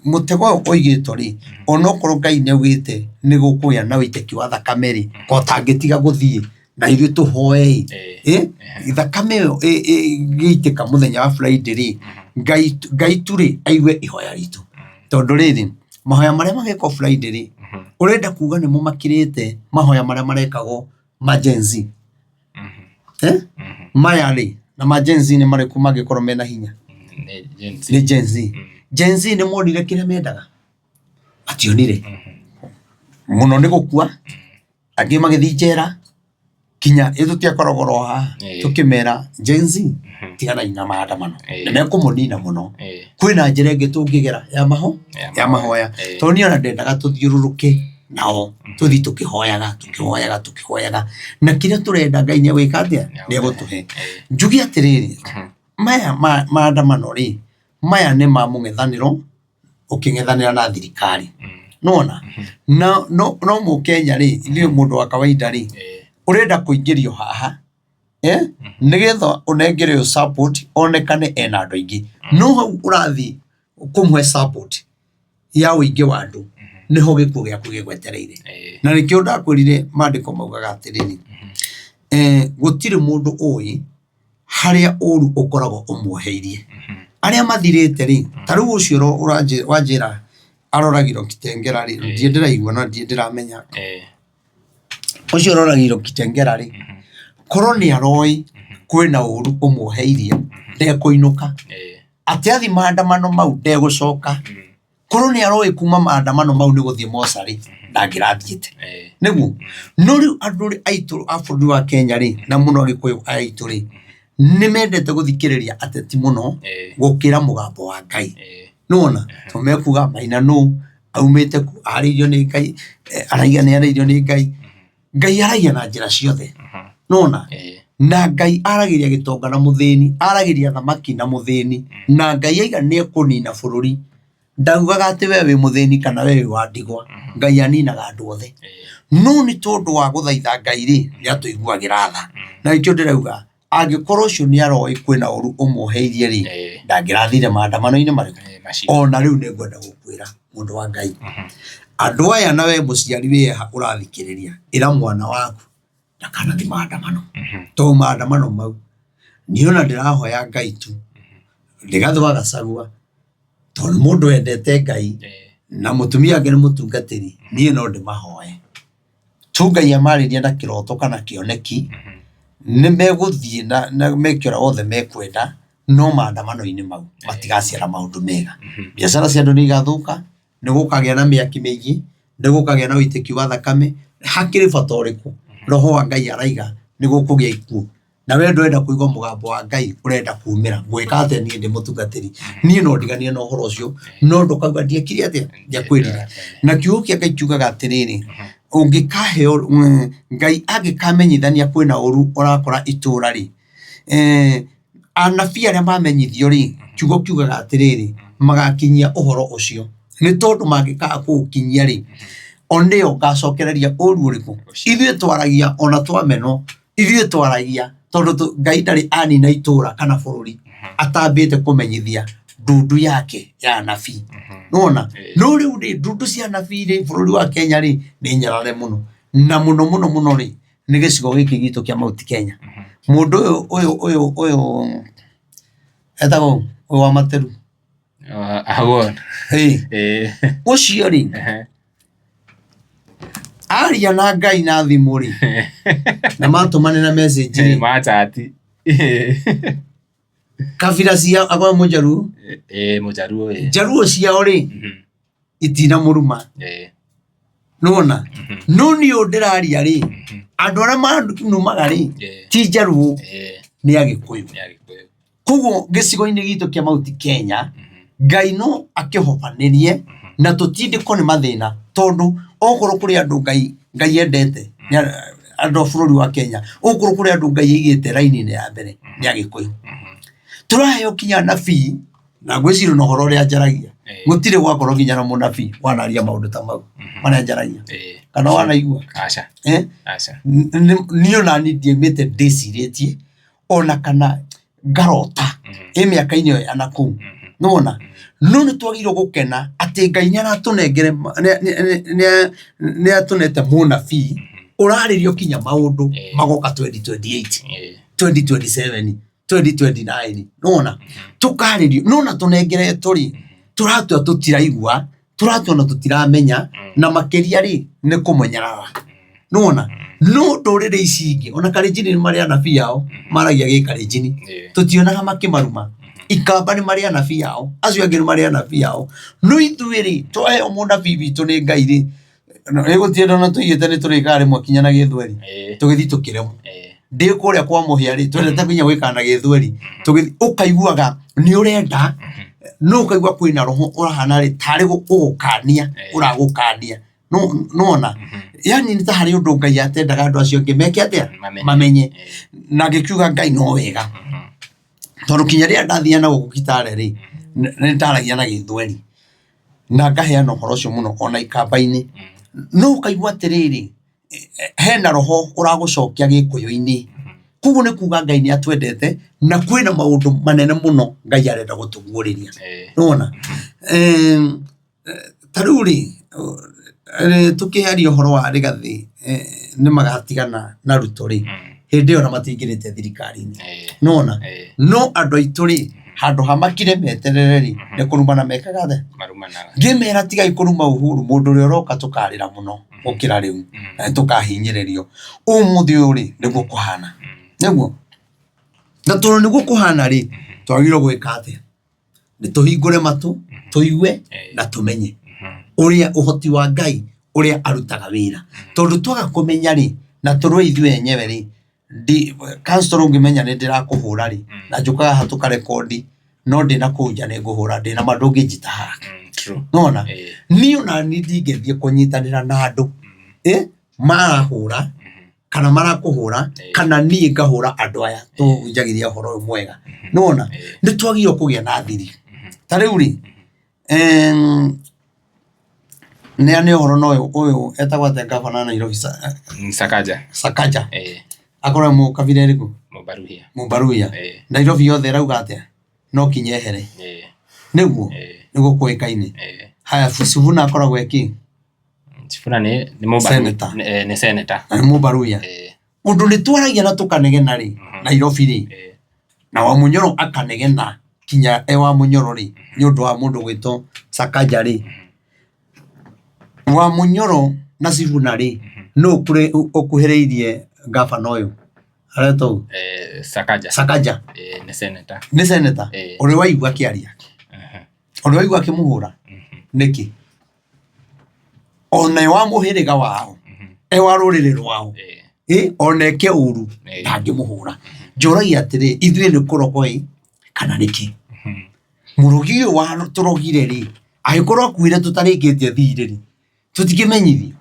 mũtego ũyũ ũigĩtwo rĩ, onokorwo Ngai nĩ augĩte nĩ gũkũgĩa na ũitĩki wa thakame rĩ, ko ũtangĩtiga gũthiĩ na ithuĩ tũhoe ĩ, thakame ĩyo ĩgĩitĩka mũthenya wa Friday rĩ, Ngai tu rĩ aigue ihoya ritũ. Tondũ rĩrĩ, mahoya marĩa magekwo Friday rĩ, ũrenda kuga nĩmo makĩrĩte mahoya marĩa marekagwo ma Gen Z? Eh? Maya rĩ, na ma Gen Z nĩ marĩkũ mangĩkorwo mena hinya? Nĩ Gen Z. Nĩ Gen Z. Gen Z nĩ monire kĩrĩa mendaga? Mationire. Mũno nĩ gũkua, angĩ magĩthiĩ njera, kinya ĩ tũtiakoragwo oro haha tũkĩmera Gen Z tiganai na maandamano, nĩ mekũmũnina mũno. Kwĩna njĩra ĩngĩ tũngĩgera ya maho ya mahoya, tondũ niĩ ona ndendaga tũthiũrũrũke nao tũthiĩ tũkĩhoyaga tũkĩhoyaga tũkĩhoyaga, na kĩrĩa tũrenda Ngai nĩ egwĩka atĩa? Nĩ egũtũhe. Njuge atĩrĩrĩ, maya maandamano rĩ, maya nĩ ma mũng'ethanĩro ũkĩng'ethanĩra na thirikari. Nĩwona? Na no mũkenya rĩ, ithuĩ mũndũ wa kawaida rĩ, ũrenda kũingĩrio haha nĩgetha ũnengere ũyũ support onekane ena andũ aingĩ. No hau ũrathiĩ kũmũhe support ya ũingĩ wa andũ, Nĩho gĩkuũ gĩaku gĩgwetereire. Na nĩkĩo ndakwĩrire maandĩko maugaga atĩrĩrĩ, gũtirĩ mũndũ ũĩ harĩa ũru ũkoragwo ũmuoheirie. Arĩa mathirĩte rĩ, ta rĩu ũcio wanjĩra aroragirwo Kitengela rĩ, ndirĩ ndĩraigua na ndirĩ ndĩramenya. Ũcio ũroragirwo Kitengela rĩ, korwo nĩ aroĩ kwĩna ũru ũmuoheirie, ndekũinũka. Atĩ athiĩ maandamano mau ndegũcoka. Korwo nĩ aroĩ kuma maandamano mau nĩ gũthiĩ mocarĩ, ndangĩrathiĩte. Nĩguo? No rĩu andũ aitũ a bũrũri wa Kenya rĩ, na mũno Agĩkũyũ aya aitũ rĩ, nĩ mendete gũthikĩrĩria ateti mũno gũkĩra mũgambo wa Ngai. Nĩwona? Tondũ mekuga Maina nũ, aumĩte kũ, arĩirio nĩ Ngai, araiga nĩ arĩirio nĩ Ngai. Ngai aragia na njĩra ciothe. Nĩwona? Na Ngai aragĩria gĩtonga na mũthĩni, aragĩria thamaki na mũthĩni, na Ngai aiga nĩ ekũnina bũrũri. Ndaugaga atĩ we wĩ mũthĩni kana we wĩ wa ndigwa. Ngai aninaga andũ othe. No nĩ tondũ wa gũthaitha Ngai rĩ, nĩ atũiguagĩra tha. Na nĩkĩo ndĩrauga, angĩkorwo ũcio nĩ aroĩ kwĩna ũru ũmuoheirie rĩ, ndangĩrathire maandamano-inĩ marĩkũ? Ona rĩu nĩ ngwenda gũkwĩra mũndũ wa Ngai, andũ aya na we mũciari wĩha ũrathikĩrĩria, ĩra mwana waku ndakanathi maandamano. Tondũ maandamano mau, niĩ ona ndĩrahoya Ngai tu, Rigathĩ wa Gachagua, tondũ nĩ mũndũ wendete Ngai, na mũtumia wake nĩ mũtungatĩri, niĩ no ndĩmahoe. Tu Ngai amarĩrie na kĩroto kana kĩoneki, nĩ megũthiĩ na meke ũrĩa wothe mekwenda, no maandamano-inĩ mau matigaciara maũndũ mega. Biacara cia andũ nĩ igathũka, nĩ gũkagĩa na mĩaki mĩingĩ, nĩ gũkagĩa na ũitĩki wa thakame, hakĩrĩ bata ũrĩkũ? Roho wa Ngai araiga nĩ gũkũgĩa ikuũ. Na we ndũrenda kũigua mũgambo wa Ngai, ũrenda kumĩra. Ngwĩka atĩa niĩ ndĩ mũtungatĩri? Niĩ no ndiganie na ũhoro ũcio, no ndũkauga ndiekire atĩa? Ndiakwĩrire. Na kiugo kĩa Ngai kiugaga atĩrĩrĩ, ũngĩkaheo, Ngai angĩkamenyithania kwĩna ũru ũrakora itũra rĩ, anabii arĩa mamenyithio rĩ, kiugo kiugaga atĩrĩrĩ, magakinyia ũhoro ũcio. Nĩ tondũ mangĩkaga kũũkinyia rĩ, o nĩo ngacokereria ũru ũrĩkũ? Ithuĩ twaragia ona twamenwo, ithuĩ twaragia tondũ Ngai ndarĩ anina itũra kana bũrũri atambĩte kũmenyithia ndundu yake ya anabii. Nĩwona? No rĩu rĩ, ndundu cia anabii rĩ, bũrũri wa Kenya rĩ, nĩ nyarare mũno. Na mũno mũno mũno rĩ, nĩ gĩcigo gĩkĩ gitũ kĩa Mount Kenya. Mũndũ ũyũ ũyũ ũyũ ũyũ etagwo ũ? Ũyũ wa Materu. Awon. Ĩĩ. Ũcio rĩ, aria na Ngai na thimũ rĩ, na matũmanĩra message rĩ, Machati. kabira ciao akorwo mũjaruo, Mũjaruo ĩĩ. Njaruo ciao rĩ, itinamũruma. Nĩwona? No niĩ ũyũ ndĩraria rĩ, andũ arĩa manumaga rĩ, ti Njaruo, nĩ Agĩkũyũ. Nĩ Agĩkũyũ. Koguo gĩcigo-inĩ gitũ kĩa Mount Kenya, Ngai no akĩhobanĩrie na tũtindĩkwo nĩ mathĩna tondũ okorwo kũrĩ andũ Ngai Ngai endete nĩ andũ a bũrũri wa Kenya, okorwo kũrĩ andũ Ngai aigĩte raini-inĩ ya mbere nĩ Agĩkũyũ. Tũraheo kinya anabii na ngwĩciria na ũhoro ũrĩa njaragia gũtirĩ gwakorwo nginya na mũnabii wanaria maũndũ ta mau marĩa njaragia kana wanaigua? Aca. Eh? Aca. Niĩ ona niĩ ndiaumĩte ndĩcirĩtie ona kana ngarota ĩ mĩaka-inĩ ĩyo ya nakũu nĩwona. No nĩ twagĩrĩirwo gũkena atĩ Ngai nĩ aratũnengere nĩ atũnete mũnabii ũrarĩrio kinya maũndũ magoka 2028, 2027, 2029, nĩwona, tũkarĩrio no na tũnengeretwo rĩ, tũratua tũtiraigua, tũratua na tũtiramenya, na makĩria rĩ, nĩ kũmũnyarara, nĩwona. No ndũrĩrĩ ici ingĩ ona Kalenjin nĩ marĩ anabii ao maragia gĩkalenjini, tũtionaga makĩmaruma. Ikamba nĩ marĩ anabii ao, acio angĩ nĩ marĩ anabii ao, no ithuĩ rĩ, twaheo mũnabii witũ nĩ Ngai rĩ, nĩ gũtirĩ ona tũigĩte nĩ tũrĩkaga rĩmwe kinya na gĩthweri, tũgĩthiĩ tũkĩremwo. Ndĩ kũrĩa kwa Mũhĩa rĩ, twendete nginya gwĩka na gĩthweri, tũgĩthiĩ ũkaiguaga nĩ ũrenda, no ũkaigua kwĩna roho ũrahana rĩ tarĩ gũgũkania ũragũkania, nĩwona? Yani nĩ ta harĩ ũndũ Ngai atendaga andũ acio angĩ meke atĩa? Mamenye. Na ngĩkiuga Ngai no wega, tondũ kinya rĩrĩa ndathiaga na gũkũ Kitale rĩ, nĩ ndaragia na gĩthweri, na ngaheana ũhoro ũcio mũno ona ikamba-inĩ. No ũkaigua atĩrĩrĩ, hena roho ũragũcokia gĩkũyũ-inĩ. Koguo nĩ kuga Ngai nĩ atwendete na kwĩna maũndũ manene mũno Ngai arenda gũtũguũrĩria. Nĩwona? Ta rĩu rĩ, Tũkĩaria ũhoro wa Rigathĩ nĩ magatigana na Ruto rĩ, hĩndĩ ĩyo ona matingĩrĩte thirikari-inĩ. Nĩwona? No andũ aitũ rĩ, handũ ha makire meterere rĩ, nĩ kũrumana mekaga atĩa? Marumanaga. Ngĩmera tigai kũruma Uhuru, mũndũ ũrĩa ũroka tũkarĩra mũno gũkĩra rĩu, na nĩ tũkahinyĩrĩrio. Ũmũthĩ ũyũ rĩ, nĩguo kũhana. Nĩguo? Na tondũ nĩguo kũhana rĩ, twagĩrĩirwo gwĩka atĩa? Nĩ tũhingũre matũ, tũigue na tũmenye ũrĩa ũhoti wa Ngai ũrĩa arutaga wĩra. Tondũ twaga kũmenya rĩ, na tũrũe ithuĩ enyewe rĩ, councillor ũngĩmenya nĩ ndĩrakũhũra rĩ, na njũkaga haha tũkarekondi, no ndĩna kũu nja nĩ ngũhũra, ndĩna ma ndũngĩnjita haha. Nĩwona? Niĩ ona niĩ ndingĩthiĩ kũnyitanĩra na andũ marahũra kana marakũhũra kana niĩ ngahũra andũ aya tũhunjagĩria ũhoro ũyũ mwega. Nĩwona? Nĩ twagĩrĩirwo kũgĩa na thiri. Ta rĩu rĩ, neane ũhoro na ũyũ ũyũ etagwo atĩa ngabana wa Nairobi Sakaja. Sakaja. Akoragwo mũkabira ĩrĩkũ? Mũbaruhia. Mũbaruhia. Nairobi yothe ĩrauga atĩa? No kinya ehere. Nĩguo? Nĩguo kũĩkaine. Haya Sifuna akoragwo e kĩ? Sifuna nĩ nĩ Senator. Nĩ senator. Na nĩ Mũbaruhia. Ũndũ nĩ twaragia na tũkanegena rĩ, Nairobi rĩ, na Wamunyoro akanegena kinya e Wamunyoro rĩ, nĩ ũndũ wa mũndũ gwĩtwo Sakaja rĩ, Wamunyoro na Sifuna rĩ, nũ ũkuhĩrĩirie ngabana ũyũ aretwo ũ? Sakaja. Sakaja. Nĩ senator. Nĩ senator. Ũrĩ waigua akĩaria? Ũrĩ waigua akĩmũhũra? Nĩkĩ? Ona e wa mũhĩrĩga wao, e wa rũrĩrĩ rwao, ona eke ũru ndangĩmũhũra. Njũragia atĩrĩ, ithuĩ nĩ kũrogwo ĩ kana nĩkĩ? Mũrogi ũyũ watũrogire rĩ, angĩkorwo akuire tũtarĩkĩtie thirĩ rĩ, tũtingĩmenyithio?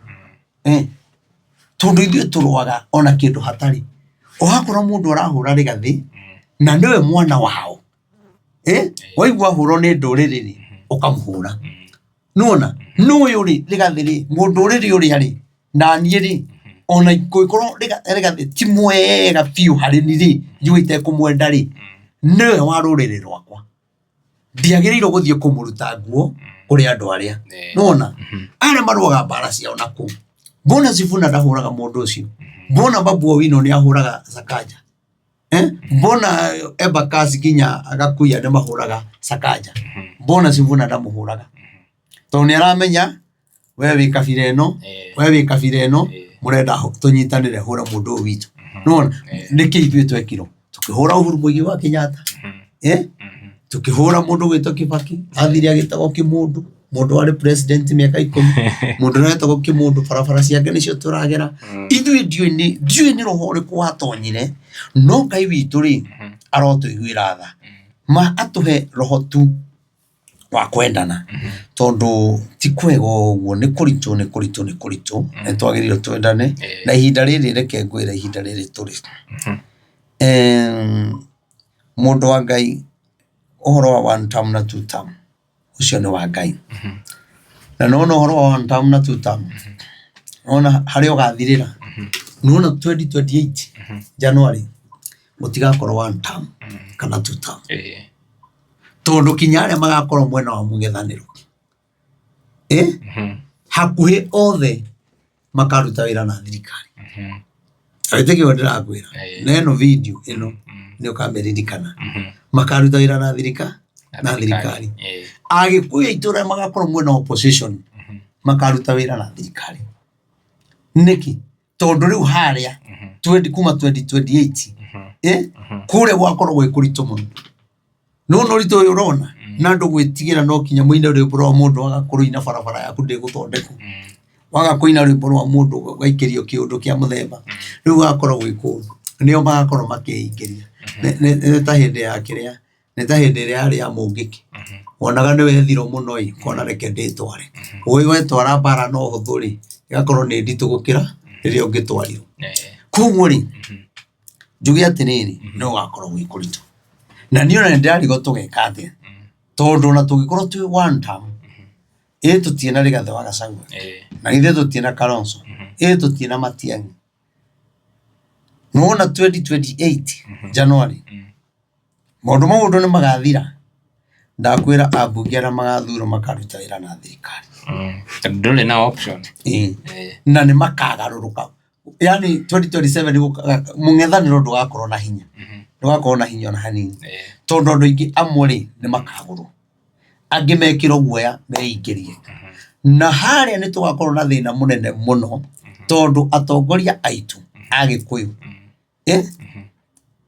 Tondũ ithuĩ tũrũaga ona kĩndũ hatarĩ. Ũgakora mũndũ arahũra rĩgathĩ na nĩwe mwana wao, waigua ahũrwo nĩ ndũrĩrĩ rĩ, ũkamũhũra. Nĩwona? No ũyũ rĩ, rĩgathĩ rĩ, mũndũrĩrĩ ũrĩa rĩ, na niĩ rĩ, ona kũngĩkorwo rĩgathĩ ti mwega biũ harĩ niĩ rĩ, njigue itekũmwenda rĩ, nĩwe wa rũrĩrĩ rwakwa. Ndiagĩrĩirwo gũthiĩ kũmũruta nguo kũrĩ andũ arĩa. Nĩwona? Arĩa marũaga mbara ciao na kũu. Mbona Sifuna ndahũraga mũndũ ũcio? Mbona Babu Owino nĩ ahũraga Sakaja? Mbona Embakasi nginya Gakuya nĩ mahũraga Sakaja? Mbona Sifuna ndamũhũraga? Tondũ nĩ aramenya we wĩ kabira ĩno, we wĩ kabira ĩno, mũrenda tũnyitanĩre hũra mũndũ ũyũ witũ. Nĩwona? Nĩkĩ ithuĩ twekirwo? Tũkĩhũra Uhuru Muigai wa Kenyatta, Tũkĩhũra mũndũ ũgwĩtwo Kibaki, athire agĩtagwo Kĩmũndũ, mũndũ warĩ president mĩaka 10, mũndũ ũrĩa wetagwo Kĩmũndũ barabara ciake nĩcio tũragera. Ithuĩ ndiũĩ nĩ roho ũrĩkũ watonyire, no Ngai witũ rĩ, arotũiguĩra tha. Ma atũhe roho tu wa kwendana, tondũ ti kwega ũguo, nĩ kũritũ, nĩ kũritũ, nĩ kũritũ, nĩ twagĩrĩirwo twendane, na ihinda rĩrĩ reke ngwĩre ihinda rĩrĩ tũrĩ. Mũndũ wa Ngai ũhoro wa one term na two term, ũcio nĩ wa Ngai. Na nĩwona ũhoro wa one term na two term, nĩwona harĩa ũgathirĩra, nĩwona 2028 January gũtigakorwo one term kana two term. Tondũ kinya arĩa magakorwo mwena wa mũng'ethanĩro, hakuhĩ othe makaruta wĩra na thirikari. Wĩtĩkie ũrĩa ndĩrakwĩra, na ĩno video ĩno nĩ ũkamĩririkana. Makaruta wĩra na thirikari. Agĩkũyũ aitũ arĩa magakorwo mwena wa opposition makaruta wĩra na thirikari. Nĩkĩ? Tondũ rĩu harĩa kuma 2028 kũrĩa gwakorwo gwĩ kũritũ mũno. Nĩwona ũritũ ũyũ ũrona na andũ gwĩtigĩra no kinya mũine rwĩmbo rwa mũndũ waga kũrũina barabara yaku ndĩgũthondekwo. Waga kũina rwĩmbo rwa mũndũ ũgaikĩrio kĩũndũ kĩa mũthemba. Rĩu gũgakorwo gwĩ kũru. Nĩo magakorwo makĩingĩria. Nĩ ta hĩndĩ ya kĩrĩa, nĩ ta hĩndĩ ĩrĩa yarĩ ya mũngĩkĩ. Wonaga nĩ wethirwo mũno ĩ, ũkona reke ndĩtware. Ũĩ wetwara mbara na ũhũthũ rĩ, ĩgakorwo nĩ nditũ gũkĩra rĩrĩa ũngĩtwarirwo. Koguo rĩ, njuge atĩrĩrĩ, nĩ gũgakorwo gwĩ kũritũ. Na niĩ ona nĩ ndĩrarigwo tũgeka atĩa, tondũ ona tũngĩkorwo twĩ one term, ĩ tũtirĩ na Rigathĩ wa Gachagua, na githĩ tũtirĩ na Kalonzo, ĩ tũtirĩ na Matiang'i. Nĩwona 2028 January, maũndũ mau ũndũ nĩ magathira. Ndakwĩra ambunge arĩa magathurwo makaruta wĩra na thirikari. Tondũ ndũrĩ na option. Ĩĩ. Eh. Na nĩ makagarũrũka, yani 2027 mũng'ethanĩro ndũgakorwo na hinya, ndũgakorwo na hinya ona hanini, tondũ andũ aingĩ amwe rĩ nĩ makagũrwo, angĩ mekĩrwo guoya meingĩrie, na harĩa nĩ tũgakorwo na thĩna mũnene mũno, tondũ atongoria aitũ a Gĩkũyũ, eh,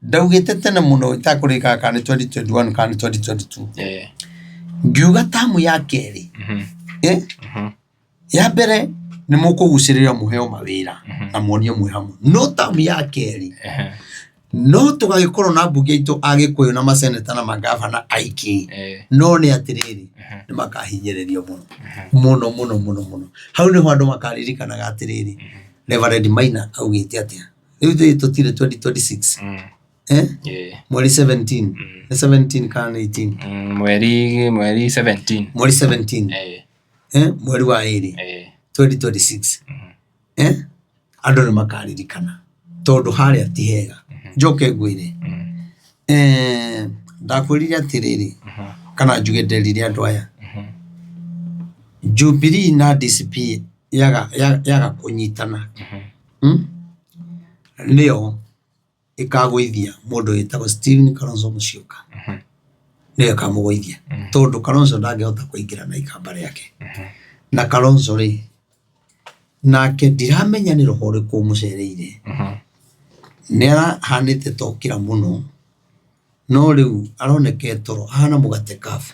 ndaugĩte tene mũno itakũrĩkaga kana nĩ 2021 kana nĩ 2022, ngiuga tamu ya kerĩ, eh, ya mbere nĩ mũkũgucĩrĩrio mũheo mawĩra na muonio mwĩ hamwe, no tamu ya kerĩ no tũgagĩkorwo na mbunge aitũ a Gĩkũyũ na maseneta na mangabana aingĩ, no nĩ atĩrĩrĩ, nĩ makahinyĩrĩrio mũno mũno mũno mũno mũno. Hau nĩho andũ makaririkanaga atĩrĩrĩ, Reverend Maina augĩte atĩa? Rĩu ithuĩ tũtirĩ 2026, eh? Mweri 17, nĩ 17 kana nĩ 18? Mweri 17. Mweri 17, eh? Mweri wa ĩrĩ 2026, eh? Andũ nĩ makaririkana tondũ harĩa ti hega. Njoke ngwĩre, eh, ndakwĩrire atĩrĩrĩ, kana njuge nderire andũ aya, Jubilee na DCP yaga kũnyitana, Nĩyo ĩkagũithia mũndũ wĩtagwo Stephen Kalonzo Musyoka, nĩyo ĩkamũgũithia, tondũ Kalonzo ndangĩhota kũingĩra na ikamba rĩake. Na Kalonzo rĩ, nake ndiramenya nĩ roho ũrĩkũ ũmũcereire, nĩ arahanĩte ta okĩra mũno, no rĩu aroneka e toro, ahana mũgate kabu,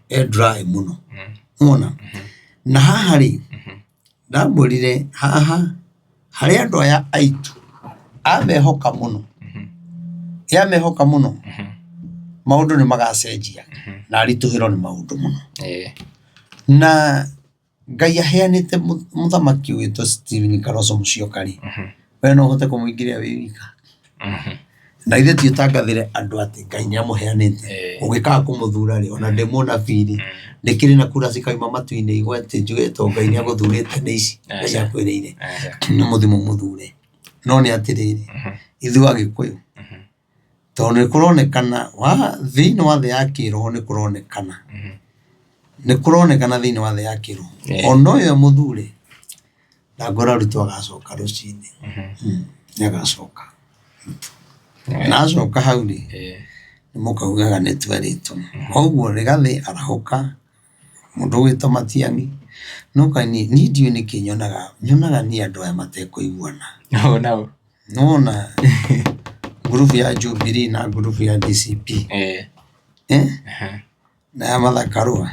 e dry mũno, nĩwona? Na haha rĩ, ndamwĩrire haha harĩ andũ aya aitũ amehoka mũno, amehoka mũno, maũndũ nĩ magacenjia na aritũhĩrwo nĩ maũndũ mũno. Na Ngai aheanĩte mũthamaki ũgwĩtwo Stephen Kalonzo Musyoka rĩ, we no ũhote kũmũingĩria wĩ wika? Na ithuĩ ti ũtangathĩre andũ atĩ Ngai nĩ amũheanĩte. Ũngĩkaga kũmũthura rĩ, ona ndĩ mũnabii rĩ, ndĩkĩrĩ na kura cikauma matu-inĩ igwe atĩ njuge to Ngai nĩ agũthurĩte nĩ ici Ngai akwĩrĩire nĩ mũthiĩ mũmũthure. No nĩ atĩrĩrĩ, ithuĩ Agĩkũyũ, tondũ nĩ kũronekana thĩinĩ wa thĩ ya kĩroho nĩ kũronekana, nĩ kũronekana thĩinĩ wa thĩ ya kĩroho, ona ũyũ mũthure, ndangora Ruto agacoka rũcinĩ, nĩ agacoka. Na acoka hau rĩ, nĩ mũkaugaga nĩ twerĩtwo. Koguo Rigathĩ arahũka, mũndũ ũgwĩtwo Matiang'i, no kaĩ niĩ ndiũĩ nĩkĩ nyonaga, nyonaga niĩ andũ aya matekũiguana. Nĩwona ngurubu ya Jubilee na ngurubu ya DCP, eh? Na ya Martha Karua,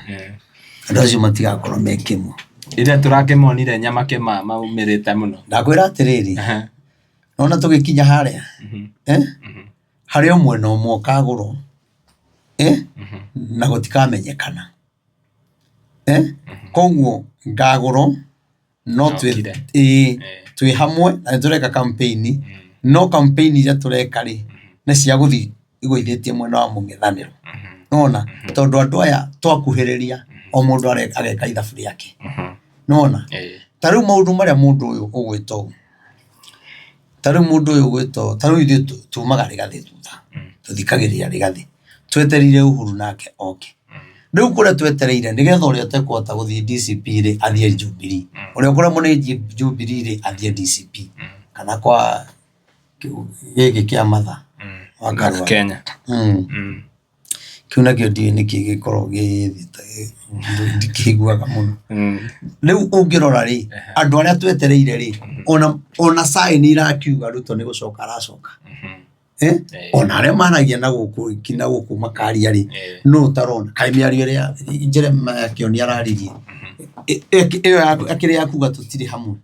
andũ acio matigakorwo me kĩmwe. Ira tũrakĩmonire nyama kĩma maumĩrĩte mũno. Ndakwĩra atĩrĩrĩ, nona tũgĩkinya harĩa, eh? Harĩ o mwena ũmwe ũkagũrwo, eh? Na gũtikamenyekana, eh? Koguo ngagũrwo no twĩ Okire. Ĩĩ, twĩ hamwe na nĩ tũreka campaign, no campaign iria tũreka rĩ, nĩ cia gũthiĩ igũithĩtie mwena wa mũng'ethanĩro, nĩwona? Tondũ andũ aya twakuhĩrĩria o mũndũ ageka ithabu rĩake, nĩwona? Ta rĩu maũndũ marĩa mũndũ ũyũ ũgwĩtwo, ta rĩu mũndũ ũyũ ũgwĩtwo, ta rĩu ithuĩ tumaga Rigathĩ thutha, tũthikagĩrĩria Rigathĩ, twetereire Uhuru nake oke. Rĩu kũrĩa twetereire nĩgetha ũrĩa ũtekũhota gũthiĩ DCP rĩ athiĩ Jubilee, ũrĩa ũkũremwo nĩ Jubilee rĩ athiĩ DCP kana kwa gĩkĩ kĩa Martha wa Karua. Kenya. Kĩu nakĩo ndiũĩ nĩkĩ gĩkoragwo gĩthiĩte, ndikĩiguaga mũno. Rĩu ũngĩrora rĩ, andũ arĩa twetereire rĩ, ona sign irakiuga Ruto nĩ gũcoka aracoka. Eh? Ona arĩa maragia na gũkũ na gũkũ makaria rĩ, no ũtarona kaĩ mĩario ĩrĩa Jeremiah Kĩoni araririe ĩyo akĩrĩ ya kuga tũtirĩ hamwe.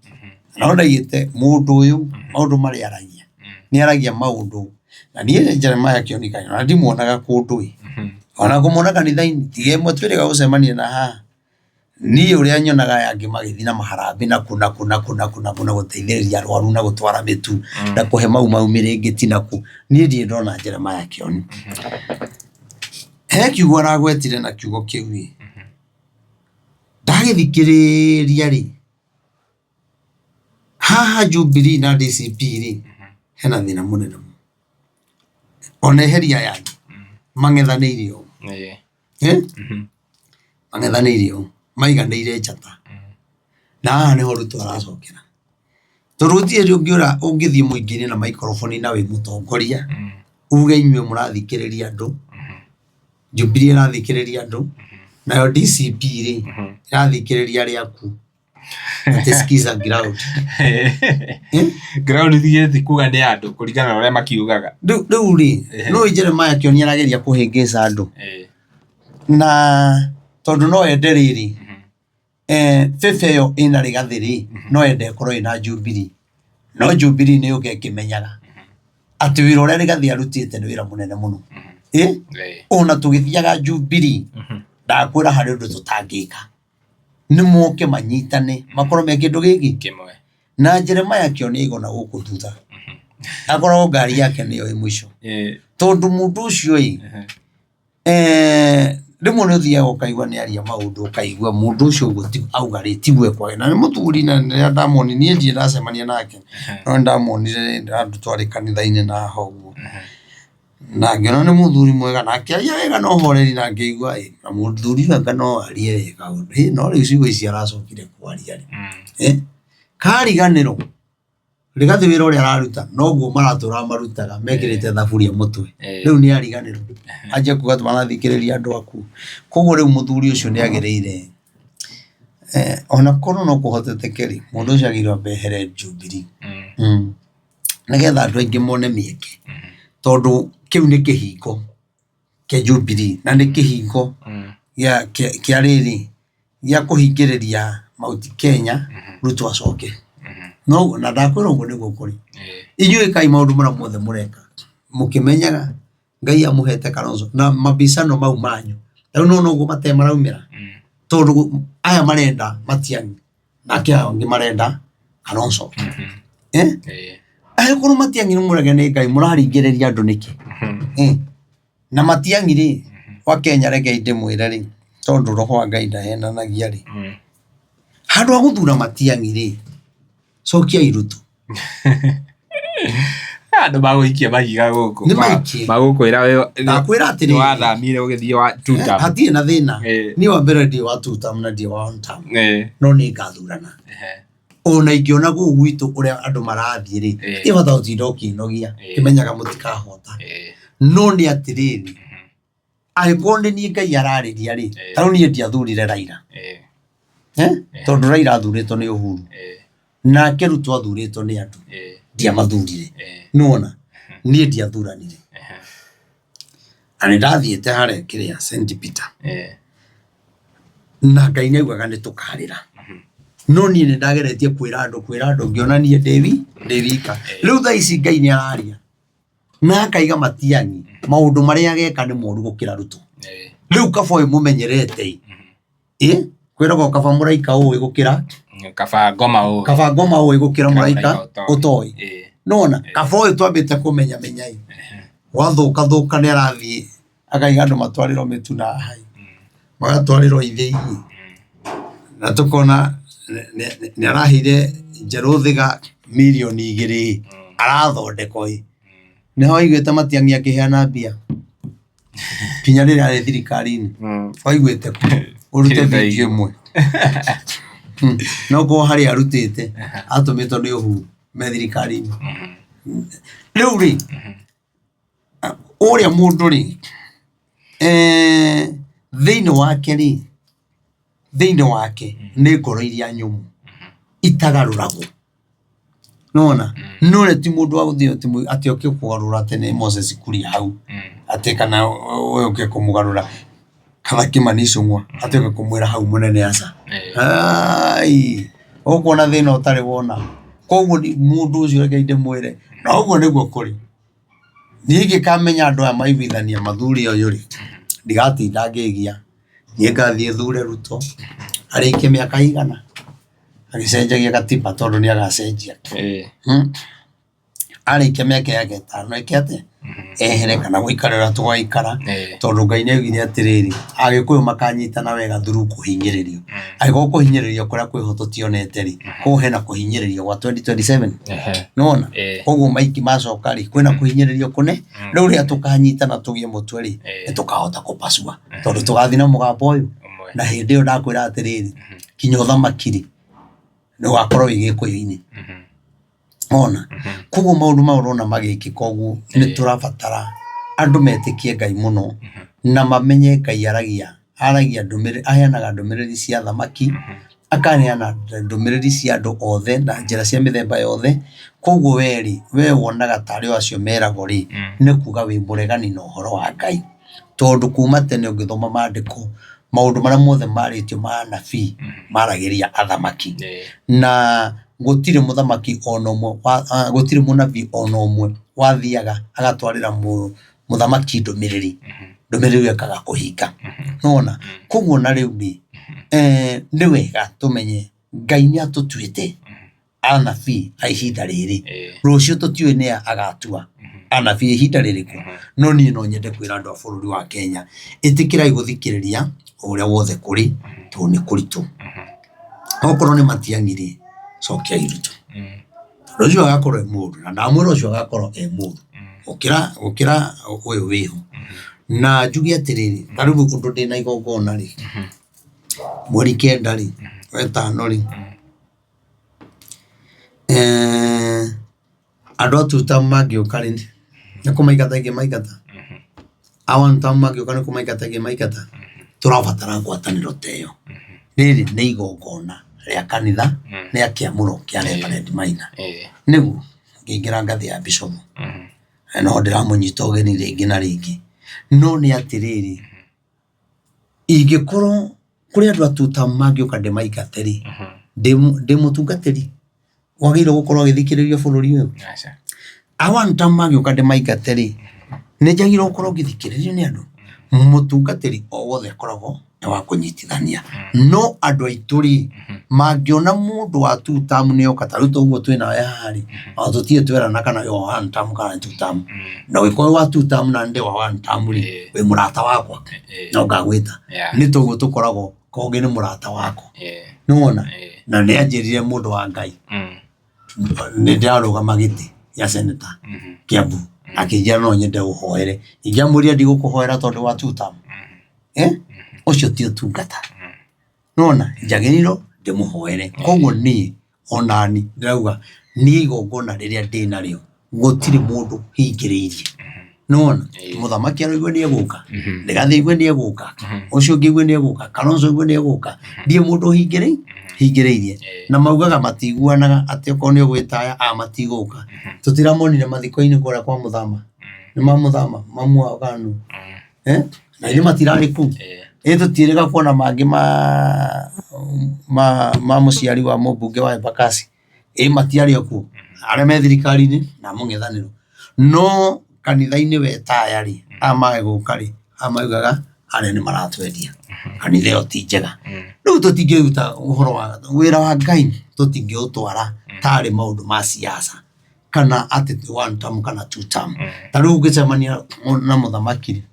Na ndaigĩte mũndũ ũyũ maũndũ marĩa aragia, nĩ aragia maũndũ, na niĩ Jeremiah Kĩoni kaĩ ona ndimuonaga kũndũ ĩ, ona kũmuona kanitha-inĩ tiga ĩmwe twĩrĩga gũcemania na haha. Niĩ ũrĩa nyonaga aya angĩ magĩthiĩ na maharambĩ na kũ na kũ na kũ na kũ na kũ na gũteithĩrĩria arwaru na gũtwara mĩtu na kũhe mau mau mĩrĩngĩti na kũ, niĩ ndirĩ ndona Jeremiah Kĩoni. He kiugo aragwetire na kiugo kĩu ĩ, ndagĩthikĩrĩria rĩ, haha Jubilee na DCP rĩ, hena thĩna mũnene mũno. Ona eheria aya angĩ mang'ethanĩire ũũ. Eh? Mhm. Mang'ethanĩire ũũ, maiganĩire njata. Na haha nĩho Ruto aracokera. Tondũ gũtirĩ hĩndĩ ũngĩũra ũngĩthiĩ mũingĩ-inĩ na maikoroboni na wĩ mũtongoria, uge inyuĩ mũrathikĩrĩria andũ, Jubilee ĩrathikĩrĩria andũ, nayo DCP rĩ, ĩrathikĩrĩria arĩa akuũ. Atĩ skiza ground. Eh? Ground thigĩ ti kuga nĩ andũ kũringana na ũrĩa makiugaga. Rĩu rĩu rĩ, nĩ Jeremiah Kĩoni arageria kũhĩngĩca andũ. Na tondũ no ende rĩrĩ, bebe ĩyo ĩna Rigathĩ rĩ, no ende ĩkorwo ĩna Jubilee. No Jubilee nĩ yũke ĩkĩmenyaga atĩ wĩra ũrĩa Rigathĩ arutĩte nĩ wĩra mũnene mũno. Ĩ? Ona tũgĩthiaga Jubilee, ndakwĩra harĩ ũndũ tũtangĩka. Nĩ moke manyitane, makorwo me kĩndũ gĩkĩ. Kĩmwe. Na Jeremiah Kĩoni aigona gũkũ thutha. Akoragwo ngari yake nĩyo ĩ mũico. Tondũ mũndũ ũcio ĩ, rĩmwe nĩ ũthiaga ũkaigua nĩ aria maũndũ ũkaigua mũndũ ũcio ũguo ti auga rĩ tiguo ekwagĩrĩire. Na nĩ mũthuri na rĩrĩa ndamuonire niĩ ndirĩ ndacemania nake, no nĩ ndamuonire handũ twarĩ kanitha-inĩ na haha ũguo. Na ngĩona nĩ mũthuri mwega na akĩaria wega na ũhoreri na ngĩigua ĩ, na mũthuri ũyũ anga no arie wega ũũ, no rĩu ciugo ici aracokire kwaria rĩ, kariganĩrwo. Rigathĩ wĩra ũrĩa araruta noguo maratũra marutaga mekĩrĩte thaburia mũtwe. Rĩu nĩ ariganĩrwo anjie kuga atĩ marathikĩrĩria andũ aku. Koguo rĩu mũthuri ũcio nĩ agĩrĩire ona korwo no kũhotekeke rĩ, mũndũ ũcio agĩrĩirwo ambe ehere Jubilee. Nĩgetha andũ aingĩ mone mĩeke tondũ kĩu nĩ kĩhingo kĩa Jubilee na nĩ kĩhingo kĩa rĩrĩ gĩa kũhingĩrĩria Mount Kenya Ruto acoke. No na ndakwĩra ũguo nĩguo kũrĩ. Inyuĩ ĩkai maũndũ marĩa mothe mũreka mũkĩmenyaga Ngai amũhete Kalonzo na mabicano mau manyu. Rĩu nĩwona ũguo mate maraumĩra tondũ aya marenda Matiang'i nake aya angĩ marenda Kalonzo. Eh? Angĩkorwo Matiang'i nĩ mũrege nĩ Ngai mũraringĩrĩria andũ nĩkĩ? Eh? Na Matiang'i rĩ, wa Kenya rekei ndĩmwĩre rĩ, tondũ roho wa Ngai ndahenanagia rĩ, handũ ha gũthura Matiang'i rĩ, cokiai Ruto. Andũ magũikia mahiga gũkũ. Nĩ maikie. Magũkwĩra we Ndakwĩra atĩrĩrĩ. Nĩwathamire ũgĩthiĩ wa two term. Hatirĩ na thĩna. Niĩ wa mbere ndirĩ wa two term na ndirĩ wa one term. No nĩ ngathurana. Ona ingĩona gũkũ gwitũ ũrĩa andũ marathiĩ rĩ, ti bata gũtinda ũkĩnogia, kĩmenyaga mũtikahota. No nĩ atĩrĩrĩ, angĩkorwo nĩ niĩ Ngai ararĩria rĩ, ta rĩu niĩ ndiathurire Raila, tondũ Raila athurĩtwo nĩ Uhuru, nake Ruto athurĩtwo nĩ andũ, ndiamathurire. Nĩwona? Niĩ ndiathuranire. Na nĩ ndathiĩte harĩa kĩrĩa St Peter, na Ngai nĩ augaga nĩ tũkarĩra. No niĩ nĩ ndageretie kwĩra andũ kwĩra andũ ngĩona niĩ ndĩ wika. Rĩu thaa ici Ngai nĩ araria na akaiga Matiang'i maũndũ marĩa ageka nĩ moru gũkĩra Ruto. Rĩu kaba ũyũ mũmenyerete ĩ, ĩ kwĩragwo kaba mũraika ũĩ gũkĩra Kaba ngoma ũĩ. Kaba ngoma ũĩ gũkĩra mũraika ũtoĩ. ũtoĩ. Nĩwona kaba ũyũ twambĩte kũmenya menya ĩ, gwathũka thũka nĩ arathiĩ akaiga andũ matwarĩrwo mĩtu na hai, magatwarĩrwo ithĩi na tũkona nĩ araheire Njerũ Thiga mirioni 2 arathondekwo ĩ. Nĩho waiguĩte Matiang'i akĩheana mbia? Nginya rĩrĩa arĩ thirikari-inĩ waiguĩte kũ? Ũrute video ĩmwe. No korwo harĩa arutĩte atũmĩtwo nĩ Uhuru me thirikari-inĩ. Rĩu rĩ, ũrĩa mũndũ rĩ, thĩinĩ wake rĩ, thĩinĩ wake nĩ ngoro iria nyũmũ itagarũragwo. Nĩwona? No ũrĩa ti mũndũ wa gũthiĩ atĩ oke kũgarũra atĩ nĩ Moses Kuria hau, atĩ kana we ũke kũmũgarũra kana Kimani Ichung'wa atĩ ũke kũmwĩra hau mũnene aca. Ai, ũkuona thĩna ũtarĩ wona. Koguo mũndũ ũcio reke ndĩmwĩre, na ũguo nĩguo kũrĩ. Niĩ ingĩkamenya andũ aya maiguithania mathure ũyũ rĩ, ndigatinda ngĩgia. Niĩ ngathiĩ thure Ruto, arĩkie mĩaka ĩigana? Agĩcenjagia gatiba tondũ nĩ agacenjia. Arĩkia mĩaka yake ĩtano ĩke atĩa? Ehere kana gũikara ũrĩa tũgaikara. Tondũ Ngai nĩ augire atĩrĩrĩ, Agĩkũyũ makanyitana wega through kũhinyĩrĩrio. Angĩkorwo kũhinyĩrĩrio kũrĩa kwĩho tũtionete rĩ, koguo hena kũhinyĩrĩrio gwa 2027. Nĩwona? Koguo maiki macoka rĩ, kwĩna kũhinyĩrĩrio kũne. Rĩu rĩrĩa tũkanyitana tũgĩe mũtwe rĩ, nĩ tũkahota kũpacua. Tondũ tũgathiĩ na mũgambo ũyũ. Na hĩndĩ ĩyo ndakwĩra atĩrĩrĩ, kinya ũthamaki rĩ, nĩ ũgakorwo wĩ gĩkũyũ-inĩ. Wona? Koguo maũndũ maya ũrona magĩkĩka ũguo, nĩ tũrabatara andũ metĩkie Ngai mũno, na mamenye Ngai aragia, aragia ndũmĩrĩri, aheanaga ndũmĩrĩri cia athamaki, akaheana ndũmĩrĩri cia andũ othe na njĩra cia mĩthemba yothe, koguo we rĩ, we wonaga tarĩ o acio meragwo rĩ, nĩ kuga wĩ mũregani na ũhoro wa Ngai. Tondũ kuma tene ũngĩthoma mandĩko, maũndũ marĩa mothe marĩtio ma anabii, maragĩria athamaki. Na gũtirĩ mũthamaki ona ũmwe, gũtirĩ mũnabii ona ũmwe wathiaga agatwarĩra mũthamaki ndũmĩrĩri, ndũmĩrĩri ĩyo ĩkaga kũhinga. Nĩwona? Koguo ona rĩu rĩ, nĩ wega tũmenye Ngai nĩ atũtuĩte anabii a ihinda rĩrĩ. Rũciũ tũtiũĩ nĩa agatua anabii a ihinda rĩrĩkũ. No niĩ no nyende kwĩra andũ a bũrũri wa Kenya, ĩtĩkĩrai gũthikĩrĩria o ũrĩa wothe kũrĩ, tondũ nĩ kũritũ. Okorwo nĩ Matiang'i rĩ, cokiai Ruto. Tondũ ũcio agakorwo e mũru, na ndamwĩra ũcio agakorwo e mũru gũkĩra gũkĩra ũyũ wĩho. Na njuge atĩrĩrĩ, ta rĩu ũndũ ndĩna igongona rĩ, mweri 9 rĩ, wetano rĩ, andũ a two term mangĩũka rĩ, nĩ kũmaingata ingĩmaingata? A one term mangĩũka nĩ kũmaingata ingĩmaingata? Tũrabatara ngwatanĩro ta ĩyo. Rĩrĩ nĩ igongona rĩa kanitha rĩa kĩamũro kĩa Reverend Maina. Nĩguo ngĩingĩra ngathĩ ya bishop, na no ndĩramũnyita ũgeni rĩngĩ na rĩngĩ. No nĩ atĩrĩrĩ, ingĩkorwo kũrĩ andũ a two term mangĩũka ndĩmaingate rĩ, ndĩ mũtungatĩri wagĩrĩirwo gũkorwo agĩthikĩrĩrio bũrũri ũyũ? A one term mangĩũka ndĩmaingate rĩ, nĩ njagĩrĩirwo gũkorwo ngĩthikĩrĩrio nĩ andũ? Mũtungatĩri o wothe akoragwo e wa kũnyitithania. No andũ aitũ rĩ, mangĩona mũndũ wa two term nĩ oka, ta rĩu ta ũguo twĩ nawe haha rĩ, ona tũtirĩ twerana kana wĩ wa one term kana two term. Na ũngĩkorwo wĩ wa two term na niĩ ndĩ wa one term rĩ, wĩ mũrata wakwa, no ngagwĩta. Nĩ ta ũguo tũkoragwo, Kũngĩ nĩ mũrata wakwa. Nĩwona? Na nĩ anjĩrire mũndũ wa Ngai, nĩ ndĩrarũgama gĩtĩ gĩa senator Kiambu, akĩnjĩra no nyende ũhoere. Ingĩamwĩrire ndigũkũhoera tondũ wa two term. Ũcio ti ũtungata. Nĩwona? Njagĩrĩirwo ndĩmũhoere. Koguo niĩ onani ndĩrauga niĩ igongona rĩrĩa ndĩnarĩo gũtirĩ mũndũ hingĩrĩirie. Nĩwona? Mũthamaki aroigue nĩ egũka, Rigathĩ aigue nĩ egũka, ũcio ũngĩ aigue nĩ egũka, Kalonzo aigue nĩ egũka. Ndirĩ mũndũ hingĩrĩirie. Na maugaga matiguanaga atĩ okorwo nĩ ũgwĩta aya, aya matigũka. Tũtiramonire mathiko-inĩ kũrĩa kwa Mũthama. Nĩ ma Mũthama, mamu wao kana nũ? Na githĩ matirarĩ kũu? Ĩ tũtiĩrĩga kuona mangĩ ma mũciari wa mũmbunge wa Embakasi. Ĩ matiarĩ o kuo? Arĩa me thirikari-inĩ na mũng'ethanĩro. No kanitha-inĩ we ta aya rĩ, aya mage gũka rĩ, aya maugaga arĩa nĩ maratwendia, kanitha ĩyo ti njega. Rĩu tũtingĩruta ũhoro wa wĩra wa Ngai tũtingĩũtwara tarĩ maũndũ ma siasa. Kana atĩ ti one term kana two term. Ta rĩu ũngĩcemania na mũthamaki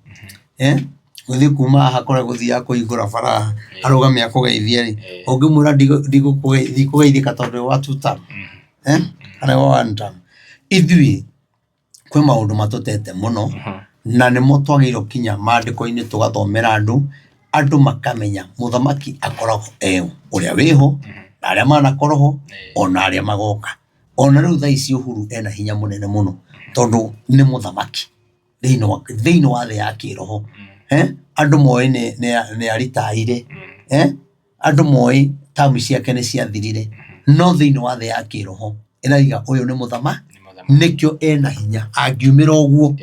rĩ, gũthiĩ kuma haha kũrĩa gũthiaga kũhingũra bara arũgame akũgeithie rĩ, ũngĩmwĩra ndikũgeithĩka tondũ wĩ wa two term, kana wĩ wa one term. Ithuĩ kwĩ maũndũ matũtete mũno na nĩmo twagĩrĩirwo kinya mandĩko-inĩ tũgathomera andũ, andũ makamenya mũthamaki akoragwo e ũ, ũrĩa wĩho na arĩa manakorwo ho ona arĩa magoka. Ona rĩu thaa ici Uhuru ena hinya mũnene mũno tondũ nĩ mũthamaki thĩinĩ wa thĩ ya kĩroho. Andũ moĩ nĩ aritaire, andũ moĩ term ciake nĩ ciathirire, no thĩinĩ wa thĩ ya kĩroho ĩrauga ũyũ nĩ mũthamaki, nĩkĩo ena hinya angiumĩra ũguo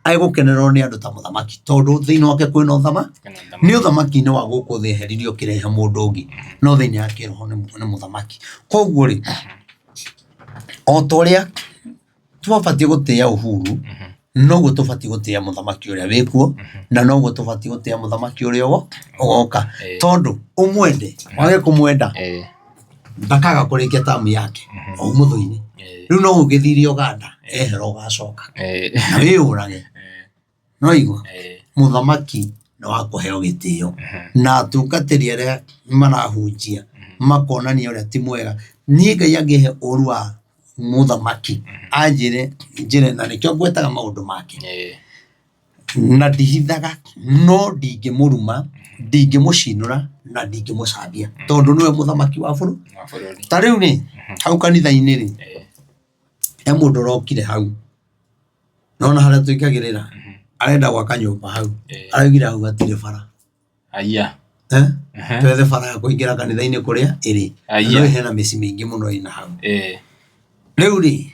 egũkenererwo nĩ andũ ta mũthamaki tondũ thĩinĩ wake kwĩna ũthamaki. Nĩ ũthamaki-inĩ wa gũkũ thĩ eheririo ũkĩrehe mũndũ ũngĩ, no thĩinĩ wa kĩroho nĩ mũthamaki. Koguo rĩ, o ta ũrĩa twabatiĩ gũtĩa Uhuru, noguo tũbatiĩ gũtĩa mũthamaki ũrĩa wĩkuo, na noguo tũbatiĩ gũtĩa mũthamaki ũrĩa ũgoka. Tondũ ũmwende wage kũmwenda, Ndakaga kũrĩkia tamu yake o mũthũ-inĩ. Rĩu no ũgĩthire Uganda ehera ũgacoka na wĩyũrage. No igua mũthamaki nĩ wa kũheo gĩtĩo na atungatĩri arĩa marahunjia makonania ũrĩa ti mwega. Niĩ Ngai angĩhe ũru wa mũthamaki anjĩre njĩre, na nĩkĩo ngwetaga maũndũ make na ndihithaga, no ndingĩmũruma, ndingĩmũcinũra na ndingĩmũcambia tondũ nĩwe mũthamaki wa bũrũri. Ta rĩu rĩ, hau kanitha-inĩ rĩ, he mũndũ ũrokire hau, nona harĩa tũikagĩrĩra, arenda gwaka nyũmba hau, araugire hau hatirĩ bara. Aya. Eh? Twethe bara ya kũingĩra kanitha-inĩ kũrĩa ĩrĩ. Aya. No hena mĩciĩ mĩingĩ mũno ĩna hau. Rĩu rĩ,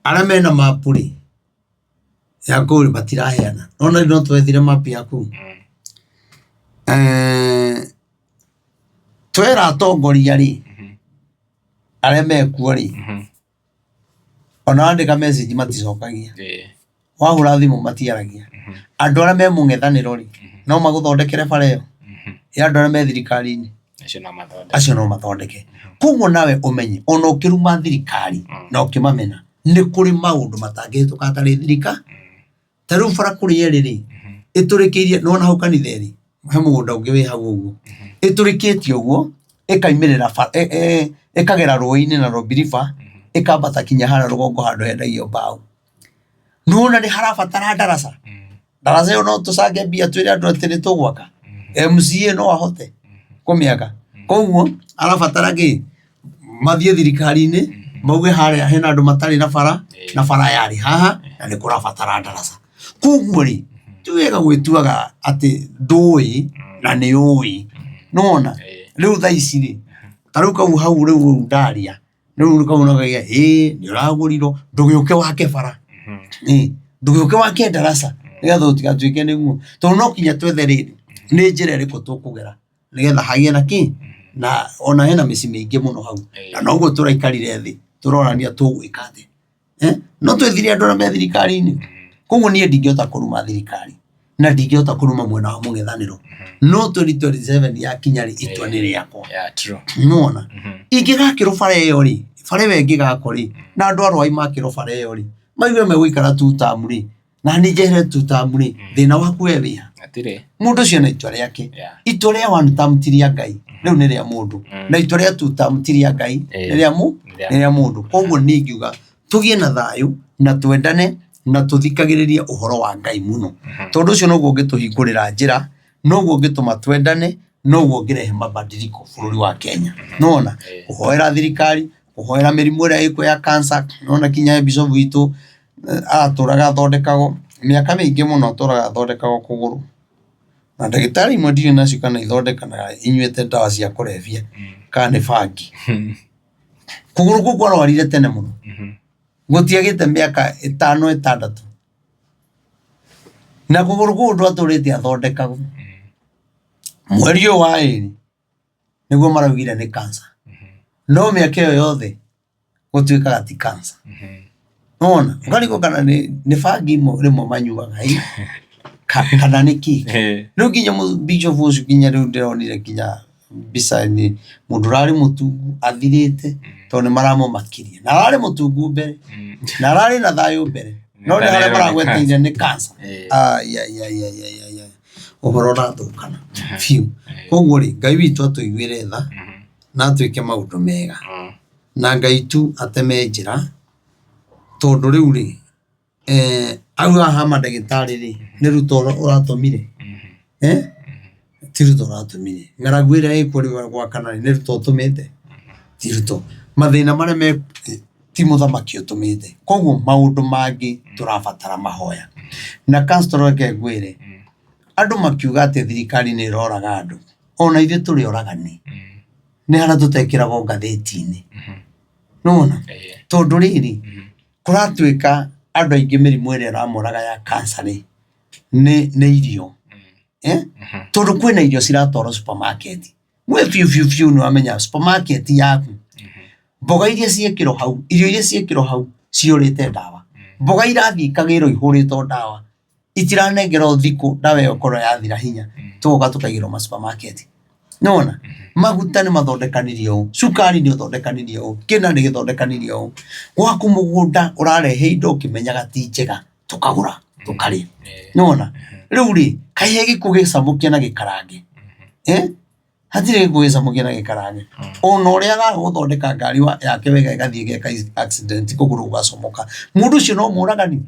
arĩa mena mapu rĩ, ya kũu rĩ matiraheana. Nona rĩu no twethire mapu ya kũu. Eh, twera atongoria rĩ, arĩa mekuo rĩ, ona wandĩka message maticokagia. Wahũra thimũ matiaragia. Andũ arĩa me mũng'ethanĩro rĩ, no magũthondekere bara ĩyo? Ĩ andũ arĩa me thirikari-inĩ? Acio no mathondeke. Acio no mathondeke. Koguo nawe ũmenye ona ũkĩruma thirikari na ũkĩmamena, nĩ kũrĩ maũndũ matangĩhĩtũka hatarĩ thirikari. Ta rĩu bara kũrĩa ĩrĩ rĩ, ĩtũrĩkĩirie, nĩwona hau kanitha ĩrĩ, he mũgũnda ũngĩ wĩ hau ũguo, ĩtũrĩkĩtie ũguo, ĩkaimĩrĩra bara, ĩkagera rũĩ-inĩ na Nairobi River, ĩkambata kinya harĩa rũgongo handũ hendagio mbaũ. Nĩwona nĩ harabatara ndaraca? Ndaraca ĩyo no tũcange mbia twĩre andũ atĩ nĩ tũgwaka. MCA no ahote kũmĩaka. Koguo arabatara kĩ? Mathiĩ thirikari-inĩ mauge harĩa hena andũ matarĩ na bara na bara yarĩ haha na nĩ kũrabatara ndaraca. Koguo rĩ, ti wega gwĩtuaga atĩ ndũĩ na nĩ ũĩ. Nĩwona? Rĩu thaa ici rĩ, ta rĩu kau hau rĩu ndaria, rĩu kau no kauge ĩĩ nĩ ũragũrirwo, ndũgĩũke wake bara, ndũgĩũke wake ndaraca nĩgetha gũtigatuĩke nĩguo. Tondũ no nginya twethe rĩrĩ, nĩ njĩra ĩrĩkũ tũkũgera nĩgetha hagĩe na kĩ? Na ona hena mĩciĩ mĩingĩ mũno hau, na noguo tũraikarire thĩ tũrorania tũgwĩka atĩa. No twethire andũ arĩa me thirikari-inĩ. Koguo niĩ ndingĩhota kũruma thirikari na ndingĩhota kũruma mwena wa mũng'ethanĩro. No 2027 yakinya rĩ, itua nĩ rĩakwa. Yeah, true. Nĩwona? Ingĩgakĩrwo bara ĩyo rĩ, bara ĩyo ĩngĩgakwo rĩ, na andũ a Rwai makĩrwo bara ĩyo rĩ, maigue megũikara two term rĩ, na niĩ njehere two term rĩ, thĩna waku we wĩha? Hatirĩ. Mũndũ ũcio na itua rĩake. Yeah. Itua rĩa one term ti rĩa Ngai, rĩu nĩ rĩa mũndũ. Na itua rĩa two term ti rĩa Ngai, nĩ rĩa mũ, nĩ rĩa mũndũ. Koguo niĩ ingiuga tũgĩe na thayũ na twendane na tũthikagĩrĩrie ũhoro wa Ngai mũno. Tondũ ũcio noguo ũngĩtũhingũrĩra njĩra, noguo ũngĩtũma twendane, noguo ũngĩrehe mabadiliko bũrũri wa Kenya. Nĩwona? Kũhoera thirikari, kũhoera mĩrimũ ĩrĩa ĩkuo ya cancer, nĩwona kinya bishop witũ aratũraga athondekagwo, mĩaka mĩingĩ mũno atũraga athondekagwo kũgũrũ. Na ndagĩtarĩ imwe ndirĩ nacio kana ithondekanaga inyuĩte ndawa cia kũrebia kana nĩ bangi. Kũgũrũ kũu kwarwarire tene mũno, gũtiagĩte mĩaka ĩtano ĩtandatũ. Na kũgũrũ kũu ndwatũrĩte athondekagwo. Mweri ũyũ wa ĩrĩ nĩguo maraugire nĩ cancer. No mĩaka ĩyo yothe gũtuĩkaga ti cancer. Nĩwona? Ũkarigwo kana nĩ bangi imwe rĩmwe manyuaga ĩ, kana nĩ kĩ. Rĩu nginya bishop ũcio nginya rĩu ndĩronire nginya mbica-inĩ mũndũ ũrarĩ mũtungu athirĩte tondũ nĩ maramũmakirie. Na ararĩ mũtungu mbere, na ararĩ na thayũ mbere, no nĩ harĩa maragweteire nĩ cancer. Ai ai ai ai ai ai ai. Ũhoro ũrathũkana biũ. Koguo rĩ, Ngai witũ atũiguĩre tha na atwĩke maũndũ mega. Na Ngai tu ateme njĩra tondũ rĩu rĩ, hau haha mandagĩtarĩ rĩ, nĩ Ruto ũratũmire? Ti Ruto ũratũmire. Ng'aragu ĩrĩa ĩkuo rĩu gwakana rĩ, nĩ Ruto ũtũmĩte? Ti Ruto. Mathĩna marĩa me ti mũthamaki ũtũmĩte. Koguo maũndũ mangĩ tũrabatara mahoya. Na Castro reke ngwĩre, andũ makiuga atĩ thirikari nĩ ĩroraga andũ, ona ithuĩ tũrĩ oragani. Nĩ harĩa tũtekĩragwo ngathĩti-inĩ. Nĩwona? Tondũ rĩrĩ, kũratuĩka andũ aingĩ mĩrimũ ĩrĩa ĩramoraga ya cancer rĩ, nĩ irio. Tondũ kwĩna irio ciratwarwo supermarket. We biũ biũ biũ nĩ wamenya supermarket yaku, mboga iria ciekĩrwo hau, irio iria ciekĩrwo hau cihũrĩte ndawa. Mboga irathiĩ ikagĩrwo ihũrĩtwo ndawa, itiranengerwo thikũ ndawa ĩyo ĩkorwo yathira hinya, tũgoka tũkaigĩrwo ma supermarket. Nĩwona? Maguta nĩ mathondekanirio ũũ, cukari nĩ ũthondekanirio ũũ, kĩna nĩ gĩthondekanirio ũũ. Gwaku mũgũnda ũrarehe indo ũkĩmenyaga ti njega, tũkagũra tũkarĩa. Nĩwona? Rĩu rĩ, kaĩ he gĩkuũ gĩcamũkie na gĩkarange? Eh? Hatirĩ gĩkuũ gĩcamũkie na gĩkarange. Ona ũrĩa agaga gũthondeka ngari yake wega ĩgathiĩ ĩgeka accident kũgũrũ gũgacomoka. Mũndũ ũcio no mũragani.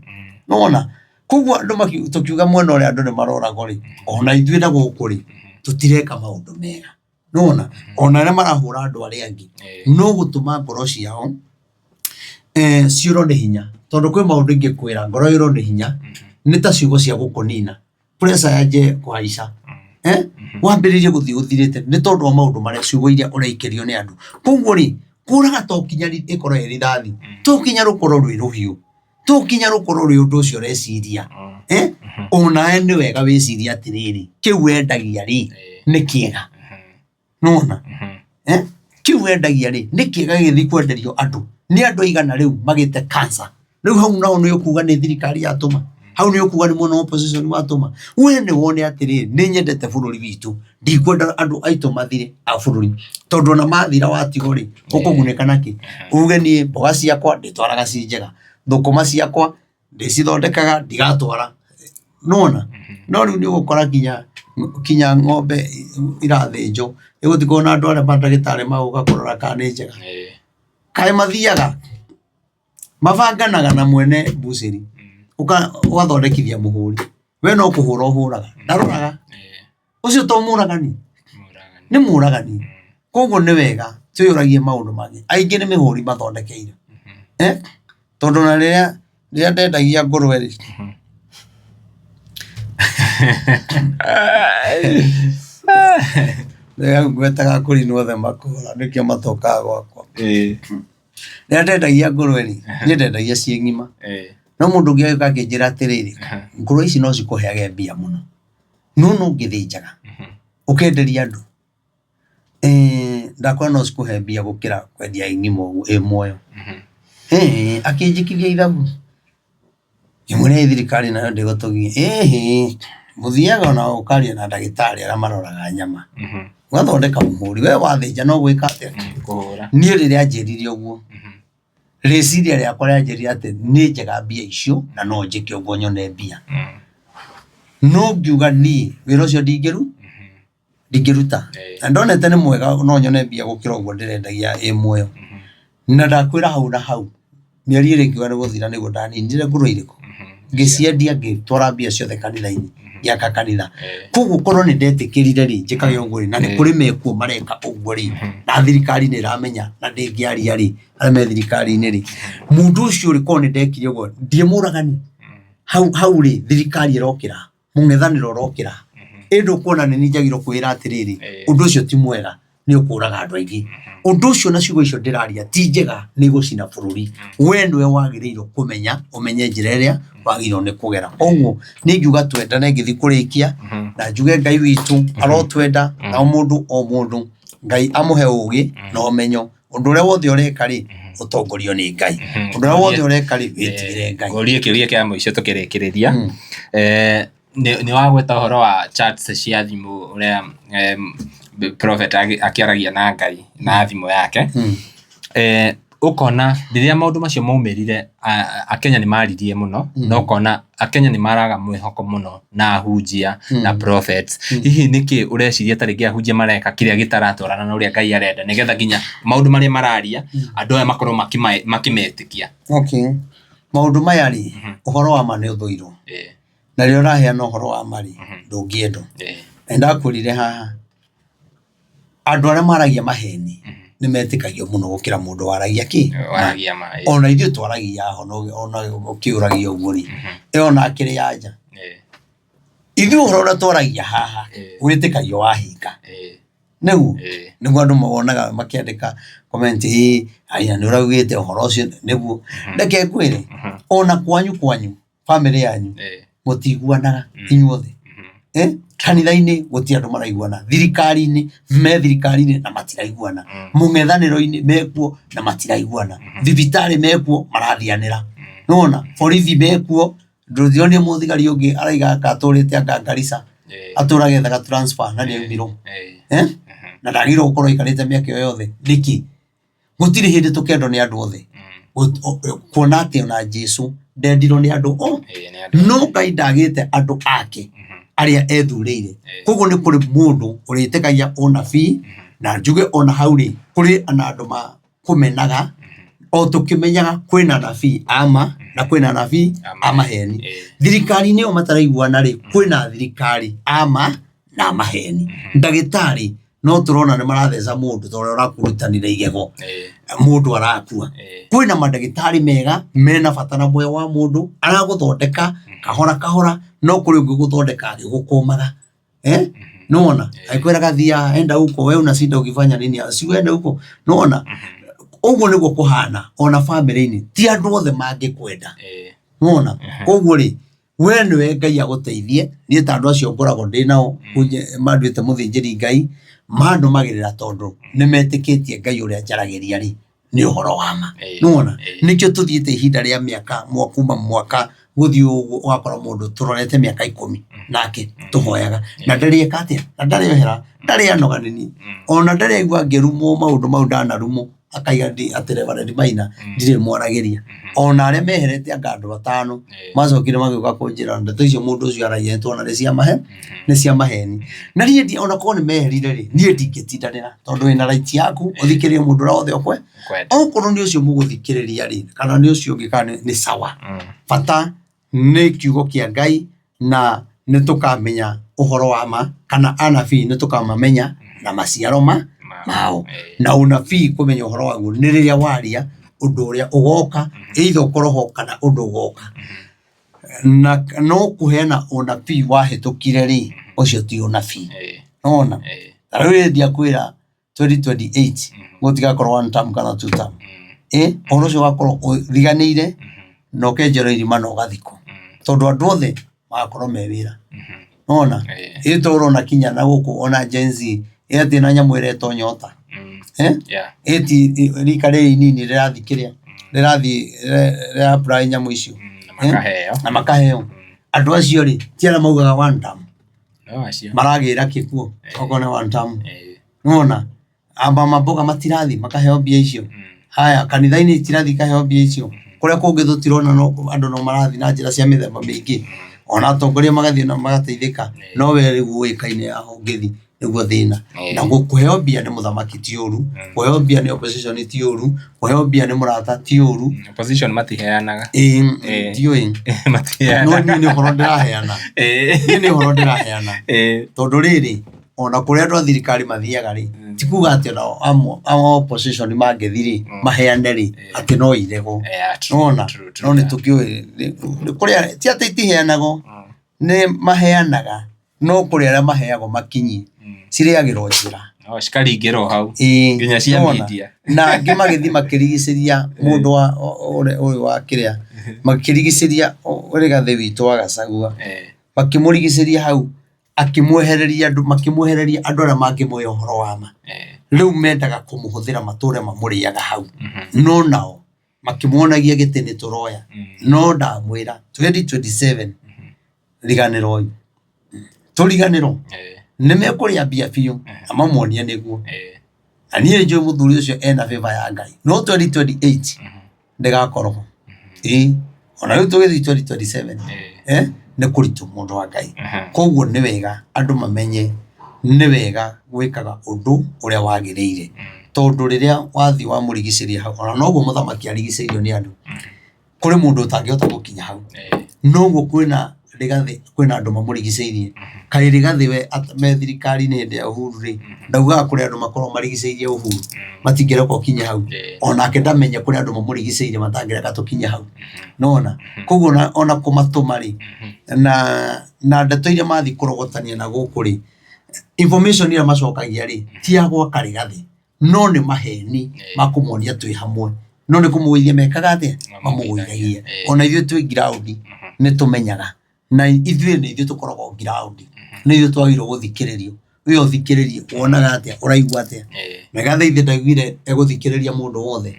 Nĩwona? Koguo andũ tũkiuga mwena ũrĩa andũ nĩ maroragwo rĩ, ona ithuĩ na gũkũ rĩ, tũtireka maũndũ mega. Nĩwona? Ona arĩa marahũra andũ arĩa angĩ, no gũtũma ngoro ciao ciũrwo nĩ hinya. Tondũ kwĩ maũndũ ingĩkwĩra ngoro yũrwo nĩ hinya, nĩ ta ciugo cia gũkũnina. Pressure yanjie kũhaica. Wambĩrĩrie gũthiĩ ũthirĩte nĩ tondũ wa maũndũ marĩa ciugo iria ũraikĩrio nĩ andũ. Koguo rĩ, kũraga to nginya ĩkorwo ĩ rithathi, to nginya rũkorwo rwĩ rũhiũ. To nginya rũkorwo rwĩ ũndũ ũcio ũreciria. Eh? Onawe nĩ wega wĩcirie atĩrĩrĩ, kĩu wendagia rĩ, nĩ kĩega. Nĩwona? Eh? Kĩu wendagia rĩ, nĩ kĩega gĩgĩthiĩ kwenderio andũ. Nĩ andũ aigana rĩu magĩte cancer. Rĩu hau naho nĩ ũkuga nĩ thirikari yatũma. Hau nĩ ũkuga nĩ mwena wa opposition watũma. We nĩ wone atĩrĩrĩ, nĩ nyendete bũrũri witũ. Ndikwenda andũ aitũ mathire a bũrũri. Tondũ ona mathira watigwo rĩ, ũkũgunĩka nakĩ? Uge niĩ mboga ciakwa ndĩtwaraga ciĩ njega. Thũkũma ciakwa ndĩcithondekaga ndigatwara. Nĩwona? No rĩu nĩ ũgũkora nginya kinya ng'ombe irathĩnjwo, ĩgũtigwo na andũ arĩa mandagĩtarĩ magũka kũrora kana nĩ njega. Kaĩ mathiaga mabanganaga na mwene mbucĩri, ũgathondekithia mũhũri. We no kũhũra ũhũraga, ndaroraga. Ũcio to mũragani? Nĩ mũragani. Koguo nĩ wega twĩyũragie maũndũ mangĩ. Aingĩ nĩ mĩhũri mathondekeire. Eh? Tondũ ona rĩrĩa rĩrĩa ndendagia ngũrwe rĩ, rĩrĩa ngwetaga kũrinwo othe makũra nĩkĩo matokaga gwakwa. Rĩrĩa ndendagia ngũrwe rĩ, niĩ ndendagia ciĩ ng'ima. No mũndũ ũngĩ agĩũka akĩnjĩra atĩrĩrĩ, ngũrwe ici no cikũheage mbia mũno. No no ũngĩthĩnjaga ũkenderia andũ ndakora no cikũhe mbia gũkĩra kwendia ĩ ng'ima ũguo ĩ muoyo. Akĩnjĩkithia ithabu ngĩmwĩra ĩ thirikari nayo ndĩgũtũgia, ĩhĩ mũthiaga ona ũkaria na ndagĩtarĩ arĩa maroraga nyama ũgathondeka mũhũri we wathĩnja no gwĩka atĩa. Niĩ rĩrĩa anjĩrire ũguo rĩciria rĩakwa rĩanjĩrire atĩ nĩ njega mbia icio na no njĩke ũguo nyone mbia. No ngiuga niĩ wĩra ũcio ndingĩruta. Na ndonete nĩ mwega no nyone mbia gũkĩra ũguo ndĩrendagia ĩ muoyo. Na ndakwĩra hau na hau mĩeri ĩrĩ ĩngiuga nĩ gũthira nĩguo ndaninire ngũrwe irĩkũ ngĩciendia ngĩtwara mbia ciothe kanitha-inĩ ngĩaka kanitha. Koguo korwo nĩ ndetĩkĩrire rĩ njĩkage ũguo rĩ na nĩ kũrĩ mekuo mareka ũguo rĩ na thirikari nĩ ĩramenya na ndĩngĩaria rĩ arĩa me thirikari-inĩ rĩ mũndũ ũcio rĩ korwo nĩ ndekire ũguo ndiĩ mũragani hau hau rĩ thirikari ĩrokĩra mũng'ethanĩro ũrokĩra ĩndĩ ũkuona nĩ niĩ njagĩrĩirwo kwĩra atĩrĩrĩ ũndũ ũcio ti mwega nĩ ũkũraga andũ aingĩ ũndũ ũcio na ciugo icio ndĩraria ti njega nĩ igũcina bũrũri we nĩwe wagĩrĩirwo kũmenya ũmenye njĩra ĩrĩa wagĩrĩirwo nĩ kũgera koguo niĩ ngiuga twendane ngĩthiĩ kũrĩkia na njuge Ngai witũ arotwenda na o mũndũ o mũndũ Ngai amũhe ũgĩ na ũmenyo ũndũ ũrĩa wothe ũreka rĩ ũtongorio nĩ Ngai ũndũ ũrĩa wothe ũreka rĩ wĩtigĩre Ngai. Ngũrie kĩũria kĩa mũico tũkĩrĩkĩrĩria. Nĩ wagweta ũhoro wa chats cia thimũ ũrĩa prophet akĩaragia na Ngai na thimũ yake. Ũkona rĩrĩa maũndũ macio maumĩrire Akenya nĩ maririe mũno na ũkona Akenya nĩ maraga mwĩhoko mũno na ahunjia na prophets. Hihi nĩkĩ ũreciria ta rĩngĩ ahunjia mareka kĩrĩa gĩtaratwarana na ũrĩa Ngai arenda nĩgetha nginya maũndũ marĩa mararia andũ aya makorwo makĩmetĩkia? Okay. Maũndũ maya rĩ, ũhoro wa ma nĩ ũthũirwo. Na rĩrĩa ũraheana ũhoro wa ma rĩ, ndũngĩendwo. Na nĩndakwĩrire haha, andũ arĩa maragia maheni nĩ metĩkagio mũno gũkĩra mũndũ waragia kĩ? Waragia ma. Ona ithuĩ twaragia haha ona ũkĩũragia ũguo rĩ, ĩyo ona akĩrĩ ya nja. Ithuĩ ũhoro ũrĩa twaragia haha wĩtĩkagio wahinga. Nĩguo? Nĩguo andũ monaga makĩandĩka comment ĩĩ haya nĩ ũraugĩte ũhoro ũcio nĩguo. Reke ngwĩre ona kwanyu kwanyu bamĩrĩ yanyu mũtiguanaga inyuothe. Kanitha-inĩ gũtirĩ andũ maraiguana, thirikari-inĩ me thirikari-inĩ na matiraiguana, mũng'ethanĩro-inĩ mekuo na matiraiguana, thibitarĩ mekuo marathianĩra, nĩwona borithi mekuo ndũngĩonia mũthigari ũngĩ araiga anga atũrĩte anga Garissa atũraga ethaga transfer na nĩ aumirwo. Na ndagĩrĩirwo gũkorwo aikarĩte mĩaka ĩyo yothe nĩkĩ? Gũtirĩ hĩndĩ tũkendwo nĩ andũ othe. Kuona atĩ ona Jesu ndendirwo nĩ andũ o Ĩĩ, nĩ andũ. No Ngai ndagĩte andũ ake arĩa ethurĩire. Koguo nĩ kũrĩ mũndũ ũrĩtĩkagia ũnabii, na njuge ona hau rĩ, kũrĩ na andũ makũmenaga o tũkĩmenyaga kwĩna anabii a ma na kwĩna anabii a maheni. Thirikari-inĩ ĩyo mataraiguana rĩ, kwĩna thirikari a ma na a maheni. Ndagĩtarĩ no tũrona nĩ maratheca mũndũ ta ũrĩa ũrakũrutanire igego, mũndũ arakua. Kwĩna mandagĩtarĩ mega mena bata na muoyo wa mũndũ, aragũthondeka kahora kahora, no kũrĩ ũngĩ ũgũthondeka agĩgũkũmaga. Nĩwona agĩkwĩraga thia enda huko, we una shida ukifanya nini, si uende huko. Nĩwona ũguo nĩguo kũhana ona bamĩrĩ-inĩ, ti andũ othe mangĩkwenda. Nĩwona koguo rĩ, we nĩwe Ngai agũteithie. Niĩ ta andũ acio ngoragwo ndĩ nao manduĩte mũthĩnjĩri Ngai, mandũmagĩrĩra tondũ nĩ metĩkĩtie Ngai ũrĩa njaragĩria rĩ nĩ ũhoro wa ma. Nĩwona nĩkĩo tũthiĩte ihinda rĩa mĩaka kuma mwaka gũthiĩ ũguo, ũgakora mũndũ tũrorete mĩaka 10 nake tũhoyaga na ndarĩ eka atĩa, na ndarĩ ohera, ndarĩ anoga nĩ niĩ, ona ndarĩ aigua ngĩrumwo maũndũ mau ndanarumwo akaiga atĩ Reverend Maina ndirĩ mwaragĩria. Ona arĩa meherete anga andũ 5 macokire magĩũka kũnjĩra ndeto icio mũndũ ũcio aragia nĩtwona nĩ cia mahe nĩ cia maheni. Na niĩ ndi ona korwo nĩ meherire rĩ, niĩ ndingĩtindanĩra tondũ wĩna right yaku ũthikĩrĩrie mũndũ ũrĩa wothe ũkwe okorwo nĩ ũcio mũgũthikĩrĩria rĩ, kana nĩ ũcio ũngĩ, kana nĩ sawa. Bata nĩ kiugo kĩa Ngai na nĩ tũkamenya ũhoro wa ma, kana anabii nĩ tũkamamenya na maciaro mao. Na ũnabii kũmenya ũhoro waguo nĩ rĩrĩa waria ũndũ ũrĩa ũgoka, either ũkorwo ho kana ũndũ ũgoka. Na no kũheana ũnabii wahĩtũkire rĩ, ũcio ti ũnabii. Nĩwona? Ta rĩu ndiakwĩra 2028 gũtigakorwo one term kana two term. Ũhoro ũcio ũgakorwo ũriganĩire na ũkenjerwo irima na ũgathikwo, tondũ andũ othe magakorwo me wĩra. Nĩwona? Ĩ to ũrona kinya na gũkũ ona Gen Z ĩ atĩ na nyamũ ĩretwo nyota. Ĩ ti rika rĩrĩ inini rĩrathiĩ kĩrĩa rĩrathiĩ rĩra apply nyamũ icio Na makaheo. Na makaheo. Andũ acio rĩ, ti arĩa maugaga one term. No acio. Maragĩra kĩkuo okorwo nĩ one term. Nĩwona? Amba mamboga matirathi makaheo mbia icio. Haya kanitha-inĩ itirathi ikaheo mbia icio. Kũrĩa kũngĩ tũtirona no andũ no marathiĩ na njĩra cia mĩthemba mĩingĩ. Ona atongoria magathiĩ na magateithĩka, no we rĩu ũĩkaine haha ũngĩthiĩ nĩguo thĩna. Na kũheo mbia nĩ mũthamaki ti ũru, kũheo mbia nĩ opposition ti ũru, kũheo mbia nĩ mũrata ti ũru. Opposition matiheanaga. Ĩĩ, ndiũĩ. No Matiheanaga. niĩ nĩ ũhoro ndĩraheana. Niĩ nĩ ũhoro ndĩraheana. Tondũ rĩrĩ, ona kũrĩa andũ a thirikari mathiaga rĩ, ti kuga atĩ ona amwe a opposition mangĩthiĩ rĩ, maheane rĩ, atĩ no iregwo. Yeah, true, Nĩwona? true, true, No nĩ yeah. tũkĩũĩ kũrĩa ti atĩ itiheanagwo, nĩ maheanaga, no kũrĩ arĩa maheagwo makinyie, cirĩagĩrwo njĩra. No, cikaringĩrwo hau. Ĩĩ, Nginya cia nĩwona? media. Na angĩ magĩthiĩ makĩrigicĩria mũndũ wa ũrĩa ũyũ wa kĩrĩa, makĩrigicĩria Rigathĩ witũ wa Gachagua, makĩmũrigicĩria hau, akĩmwehereria andũ, makĩmwehereria andũ arĩa mangĩmwĩra ũhoro wa ma. Rĩu mendaga kũmũhũthĩra matũre mamũrĩaga hau. No nao makĩmuonagia gĩtĩ nĩ tũroya. No ndamwĩra 2027 riganĩroi. Tũriganĩrwo. Nĩ mekũrĩa mbia biũ na mamuonie nĩguo. Na niĩ njũĩ mũthuri ũcio ena favor ya Ngai. No 2028 ndĩgakorwo ho. Ĩĩ. Ona rĩu tũgĩthiĩ 2027 nĩ kũritũ mũndũ wa Ngai. Koguo nĩ wega andũ mamenye nĩ wega gwĩkaga ũndũ ũrĩa wagĩrĩire. Tondũ rĩrĩa wathiĩ wamũrigicĩria hau, ona noguo mũthamaki arigicĩirio nĩ andũ, kũrĩ mũndũ ũtangĩhota gũkinya hau. Noguo kwĩna Rigathĩ, kwĩna andũ mamũrigicĩirie. Kaĩ Rigathĩ we me thirikari-inĩ hĩndĩ ya Uhuru rĩ, ndaugaga kũrĩ andũ makoragwo marigicĩirie Uhuru, matingĩreka ũkinye hau. Onake ndamenye kũrĩ andũ mamũrigicĩirie matangĩreka tũkinye hau. Nĩwona? Koguo ona kũmatũma rĩ, na ndeto iria mathiĩ kũrogotania na gũkũ rĩ, information ĩrĩa macokagia rĩ, ti ya gwaka Rigathĩ, no nĩ maheni ma kũmonia twĩ hamwe. No nĩ kũmũgũithia mekaga atĩa? Mamũgũithagia. Ona ithuĩ twĩ ground nĩ tũmenyaga. Na ithuĩ nĩ ithuĩ tũkoragwo ground. Nĩ ithuĩ twagĩrĩirwo gũthikĩrĩrio. We ũthikĩrĩrie, wonaga atĩa, ũraigua atĩa. Rigathĩ ithe ndaiguire egũthikĩrĩria mũndũ wothe.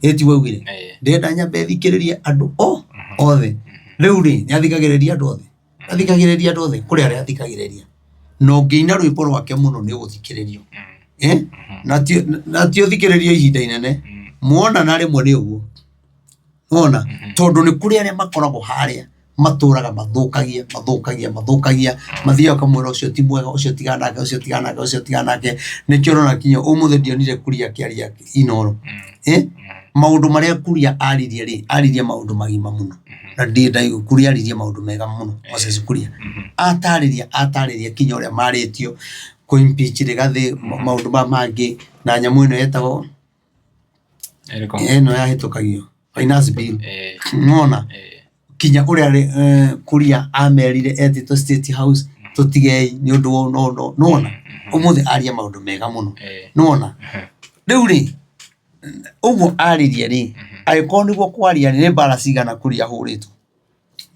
Ĩ tiguo augire? Ndĩrenda nyambe thikĩrĩrie andũ othe. Rĩu rĩ, nĩ athikagĩrĩria andũ othe? Athikagĩrĩria andũ othe? Kũrĩ arĩa athikagĩrĩria. Na ũngĩina rwĩmbo rwake mũno nĩ ũgũthikĩrĩrio. Eh? Na ti ũthikĩrĩrio ihinda inene. Muona na rĩmwe nĩ ũguo. Wona? Tondũ nĩ kũrĩ arĩa makoragwo harĩa matũraga mathũkagia mathũkagia mathũkagia, mathiaga ũkamwĩra ũcio ti mwega, ũcio tigana nake, ũcio tigana nake, ũcio tigana nake. Nĩkĩo ũrona kinya ũmũthĩ ndionire Kuria akĩaria Inooro. Eh? Maũndũ marĩa Kuria aririe rĩ, aririe maũndũ magima mũno. Na ndirĩ ndaigua Kuria aririe maũndũ mega mũno, Moses Kuria. Atarĩria atarĩria kinya ũrĩa marĩtio kũ impeach Rigathĩ, maũndũ maya mangĩ, na nyamũ ĩno yetagwo Ĩrĩkũ? ĩno yahĩtũkagio finance bill. Nĩwona? Kinya ũrĩa Kuria amerire etĩtwo State House tũtigei nĩ ũndũ wa ũũ na ũũ na ũũ. Nĩwona? Ũmũthĩ aria maũndũ mega mũno. Nĩwona? Rĩu rĩ, ũguo aririe rĩ, angĩkorwo nĩguo kwaria rĩ, nĩ mbara cigana Kuria ahũrĩtwo?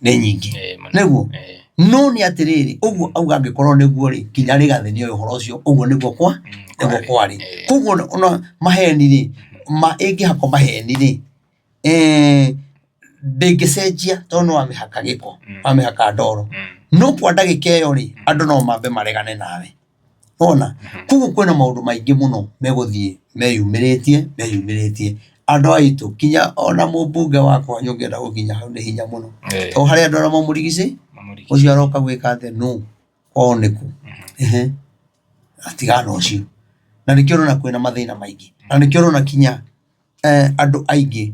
Nĩ nyingĩ. Nĩguo? No nĩ atĩrĩrĩ, ũguo auga angĩkorwo nĩguo rĩ, kinya Rigathĩ nĩoĩ ũhoro ũcio, ũguo nĩguo kwa nĩguo kwarĩ. Koguo ona maheni rĩ, ma ĩngĩhakwo maheni rĩ, ndĩngĩcenjia tondũ nĩwamĩhaka gĩko, wamĩhaka ndoro. No kwa ndagĩka ĩyo rĩ, andũ no mambe maregane nawe. Wona? Koguo kwĩna maũndũ maingĩ mũno megũthiĩ meyumĩrĩtie meyumĩrĩtie. Andũ aitũ kinya ona mũmbunge wakwa ũngĩenda gũkinya hau nĩ hinya mũno. Tondũ harĩ andũ arĩa mamũrigicĩ, ũcio aroka gwĩka atĩa, nũ, kwao nĩ kũ? Ehe, tigana na ũcio. Na nĩkĩo ũrona kwĩna mathĩna maingĩ. Na nĩkĩo ũrona kinya andũ aingĩ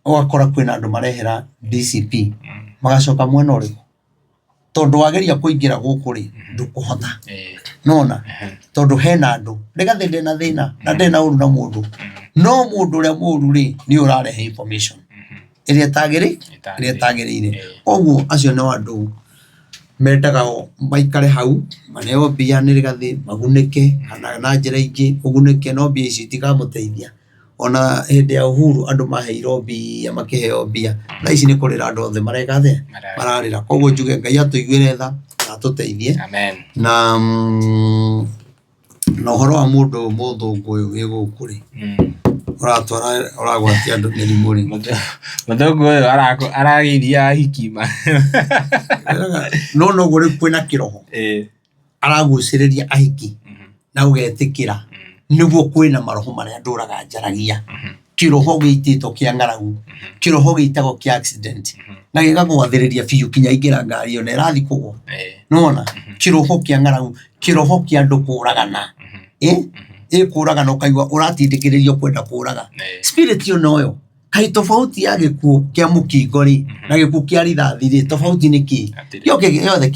ũgakora kwĩna andũ marehera DCP magacoka mwena ũrĩkũ? Tondũ wageria kũingĩra gũkũ rĩ, ndũkũhota. Nĩwona? Tondũ hena andũ, Rigathĩ ndarĩ na thĩna na ndarĩ na ũru na mũndũ, no mũndũ ũrĩa mũru rĩ, nĩwe ũrarehe information ĩrĩa ĩtagĩrĩire. Koguo acio no andũ mendaga maikare hau, maneo mbia nĩ Rigathĩ, magunĩke kana na njĩra ingĩ ũgunĩke, no mbia icio itikamũteithia. Ona hĩndĩ ya Uhuru andũ maheirwo mbia makĩheo mbia, thaa ici nĩ kũrĩra andũ othe mareka atĩa? Mararĩra. Koguo njuge Ngai atũiguĩre tha na atũteithie. Na na ũhoro wa mũndũ ũyũ mũthũngũ ũyũ wĩ gũkũ rĩ, ũratwara ũragwatia andũ mĩrimũ rĩ. Mũthũngũ ũyũ arageithia ahiki ma. No noguo rĩu kwĩna kĩroho aragucĩrĩria ahiki na ũgetĩkĩra nĩguo kwĩna maroho marĩa ndũraga njaragia. Kĩroho gĩitĩtwo kĩa ng'aragu, kĩroho gĩitagwo kĩa accident na gĩgagwathĩrĩria biũ kinya aingĩra ngari ĩyo na ĩrathiĩ kũgwa. Nĩwona? Kĩroho kĩa ng'aragu, kĩroho kĩa andũ kũragana. Ĩ kũragana ũkaigua ũratindĩkĩrĩrio kwenda kũraga. Spirit ĩyo noyo. Kaĩ tofauti ya gĩkuũ kĩa mũkingo rĩ na gĩkuũ kĩa rithathi rĩ, tofauti nĩ kĩĩ? Gĩothe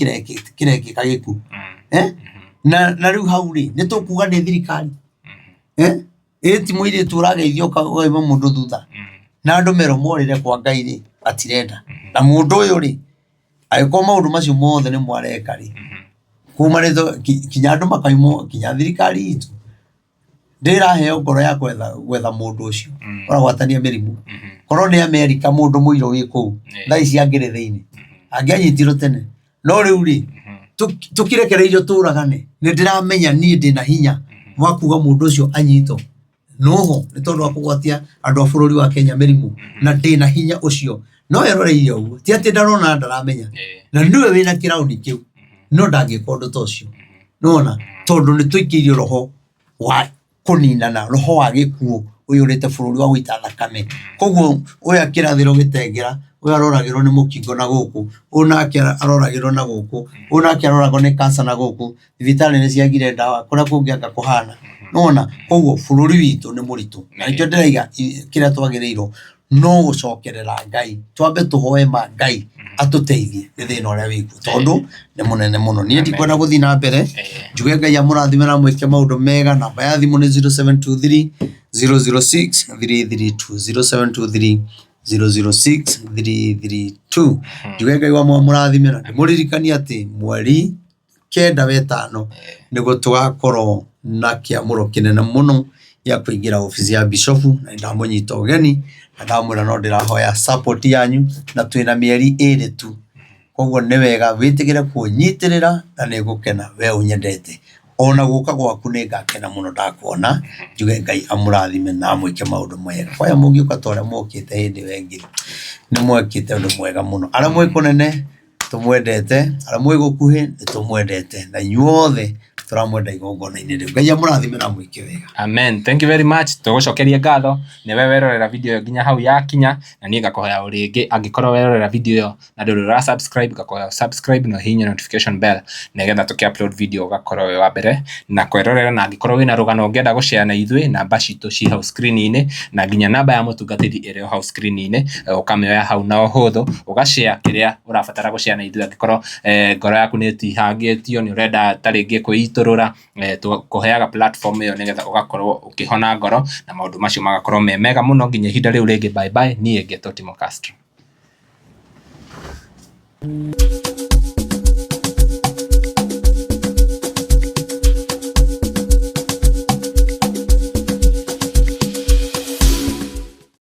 kĩrekĩka gĩkuũ. Na rĩu hau rĩ, nĩ tũkuga nĩ thirikari? Ĩ ti mũirĩtu ũrageithio ũkauma mũndũ thutha? Na andũ merwo morĩre kwa Ngai rĩ, matirenda. Na mũndũ ũyũ rĩ, angĩkorwo maũndũ macio mothe nĩ mwareka rĩ, kumanĩte kinya andũ makaimwo kinya thirikari itũ ndĩraheo ngoro ya gwetha gwetha mũndũ ũcio ũragwatania mĩrimũ. Korwo nĩ Amerika mũndũ mũirũ wĩ kũu, thaa ici angĩrĩ thĩinĩ, angĩanyitirwo tene. No rĩu rĩ, tũkĩrekereirio tũragane, nĩ ndĩramenya niĩ ndĩna hinya wa kuga mũndũ ũcio anyitwo. Noho nĩ tondũ wa kũgwatia andũ a bũrũri wa Kenya mĩrimũ, na ndĩna hinya ũcio. No eroreire ũguo, ti atĩ ndarona ndaramenya, na nĩwe wĩna kĩraũni kĩu, no ndangĩka ũndũ ta ũcio. Nĩwona? Tondũ nĩ tũikĩirio roho wa kũninana, roho wa gĩkuũ ũiyũrĩte bũrũri wa gũita thakame. Koguo ũyũ akĩrathĩrwo gĩtengera, ũyũ aroragĩrwo nĩ mũkingo na gũkũ, ũyũ nake aroragĩrwo na gũkũ, ũyũ nake aroragwo nĩ cancer na gũkũ, thibitarĩ nĩ ciagire ndawa, kũrĩa kũngĩ anga kũhana. Nĩwona? Koguo bũrũri witũ nĩ mũritũ. Na nĩkĩo ndĩraiga kĩrĩa twagĩrĩirwo no gũcokerera Ngai, twambe tũhoe ma Ngai atũteithie nĩ thĩna ũrĩa wĩkuo tondũ nĩ mũnene mũno. Niĩ ndikwenda gũthiĩ na mbere, njuge Ngai amũrathime na amwĩke maũndũ mega. Namba ya thimũ nĩ 0723 006 332 0723 006 332. Njuge Ngai wa amũrathime na ndĩmũririkanie atĩ mweri 9 wetano nĩguo tũgakorwo na kĩamũro kĩnene mũno gĩa kũingĩra obici ya bishofu, na nĩndamũnyita ũgeni na ndamwĩra no ndĩrahoya support yanyu, na twĩna mĩeri ĩrĩ tu, koguo nĩ wega wĩtĩkĩre kũnyitĩrĩra na nĩ ngũkena we ũnyendete, ona gũka gwaku nĩ ngakena mũno ndakuona, njuge Ngai amũrathime na amwĩke maũndũ mega. Kwaya mũngĩũka ta ũrĩa mwokĩte hĩndĩ ĩyo ĩngĩ, nĩ mwekĩte ũndũ mwega mũno. Arĩa mwĩ kũnene tũmwendete, arĩa mwĩ gũkuhĩ nĩ tũmwendete, na inyuothe. Tũramwenda igongona-inĩ rĩu. Ngai amũrathime na amwĩke wega. Amen. Thank you very much. Tũgũcokeria ngatho nĩwe werorera video ĩyo nginya hau yakinya, na niĩ ngakũhoya o rĩngĩ angĩkorwo werorera video ĩyo na ndũrĩ ũra subscribe, ngakũhoya subscribe na ũhihinye notification bell nĩgetha tũkĩ upload video ũgakorwo wĩ wa mbere na kwĩrorera. Na angĩkorwo wĩna rũgano ũngĩenda gũ share na ithuĩ, namba citũ ciĩ hau screen-inĩ, na nginya namba ya mũtungatĩri ĩrĩ o hau screen-inĩ, ũkamĩoya hau na ũhũthũ ũga share kĩrĩa ũrabatara gũ share na ithuĩ. Angĩkorwo ngoro yaku nĩ ĩtihangĩtio, nĩ ũrenda ta rĩngĩ kwĩitũrũra, tũkũheaga platform ĩyo nĩgetha ũgakorwo ũkĩhona ngoro na maũndũ macio magakorwo me mega mũno. Nginya ihinda rĩu rĩngĩ, bye bye. Niĩ ngetwo Timo Castro.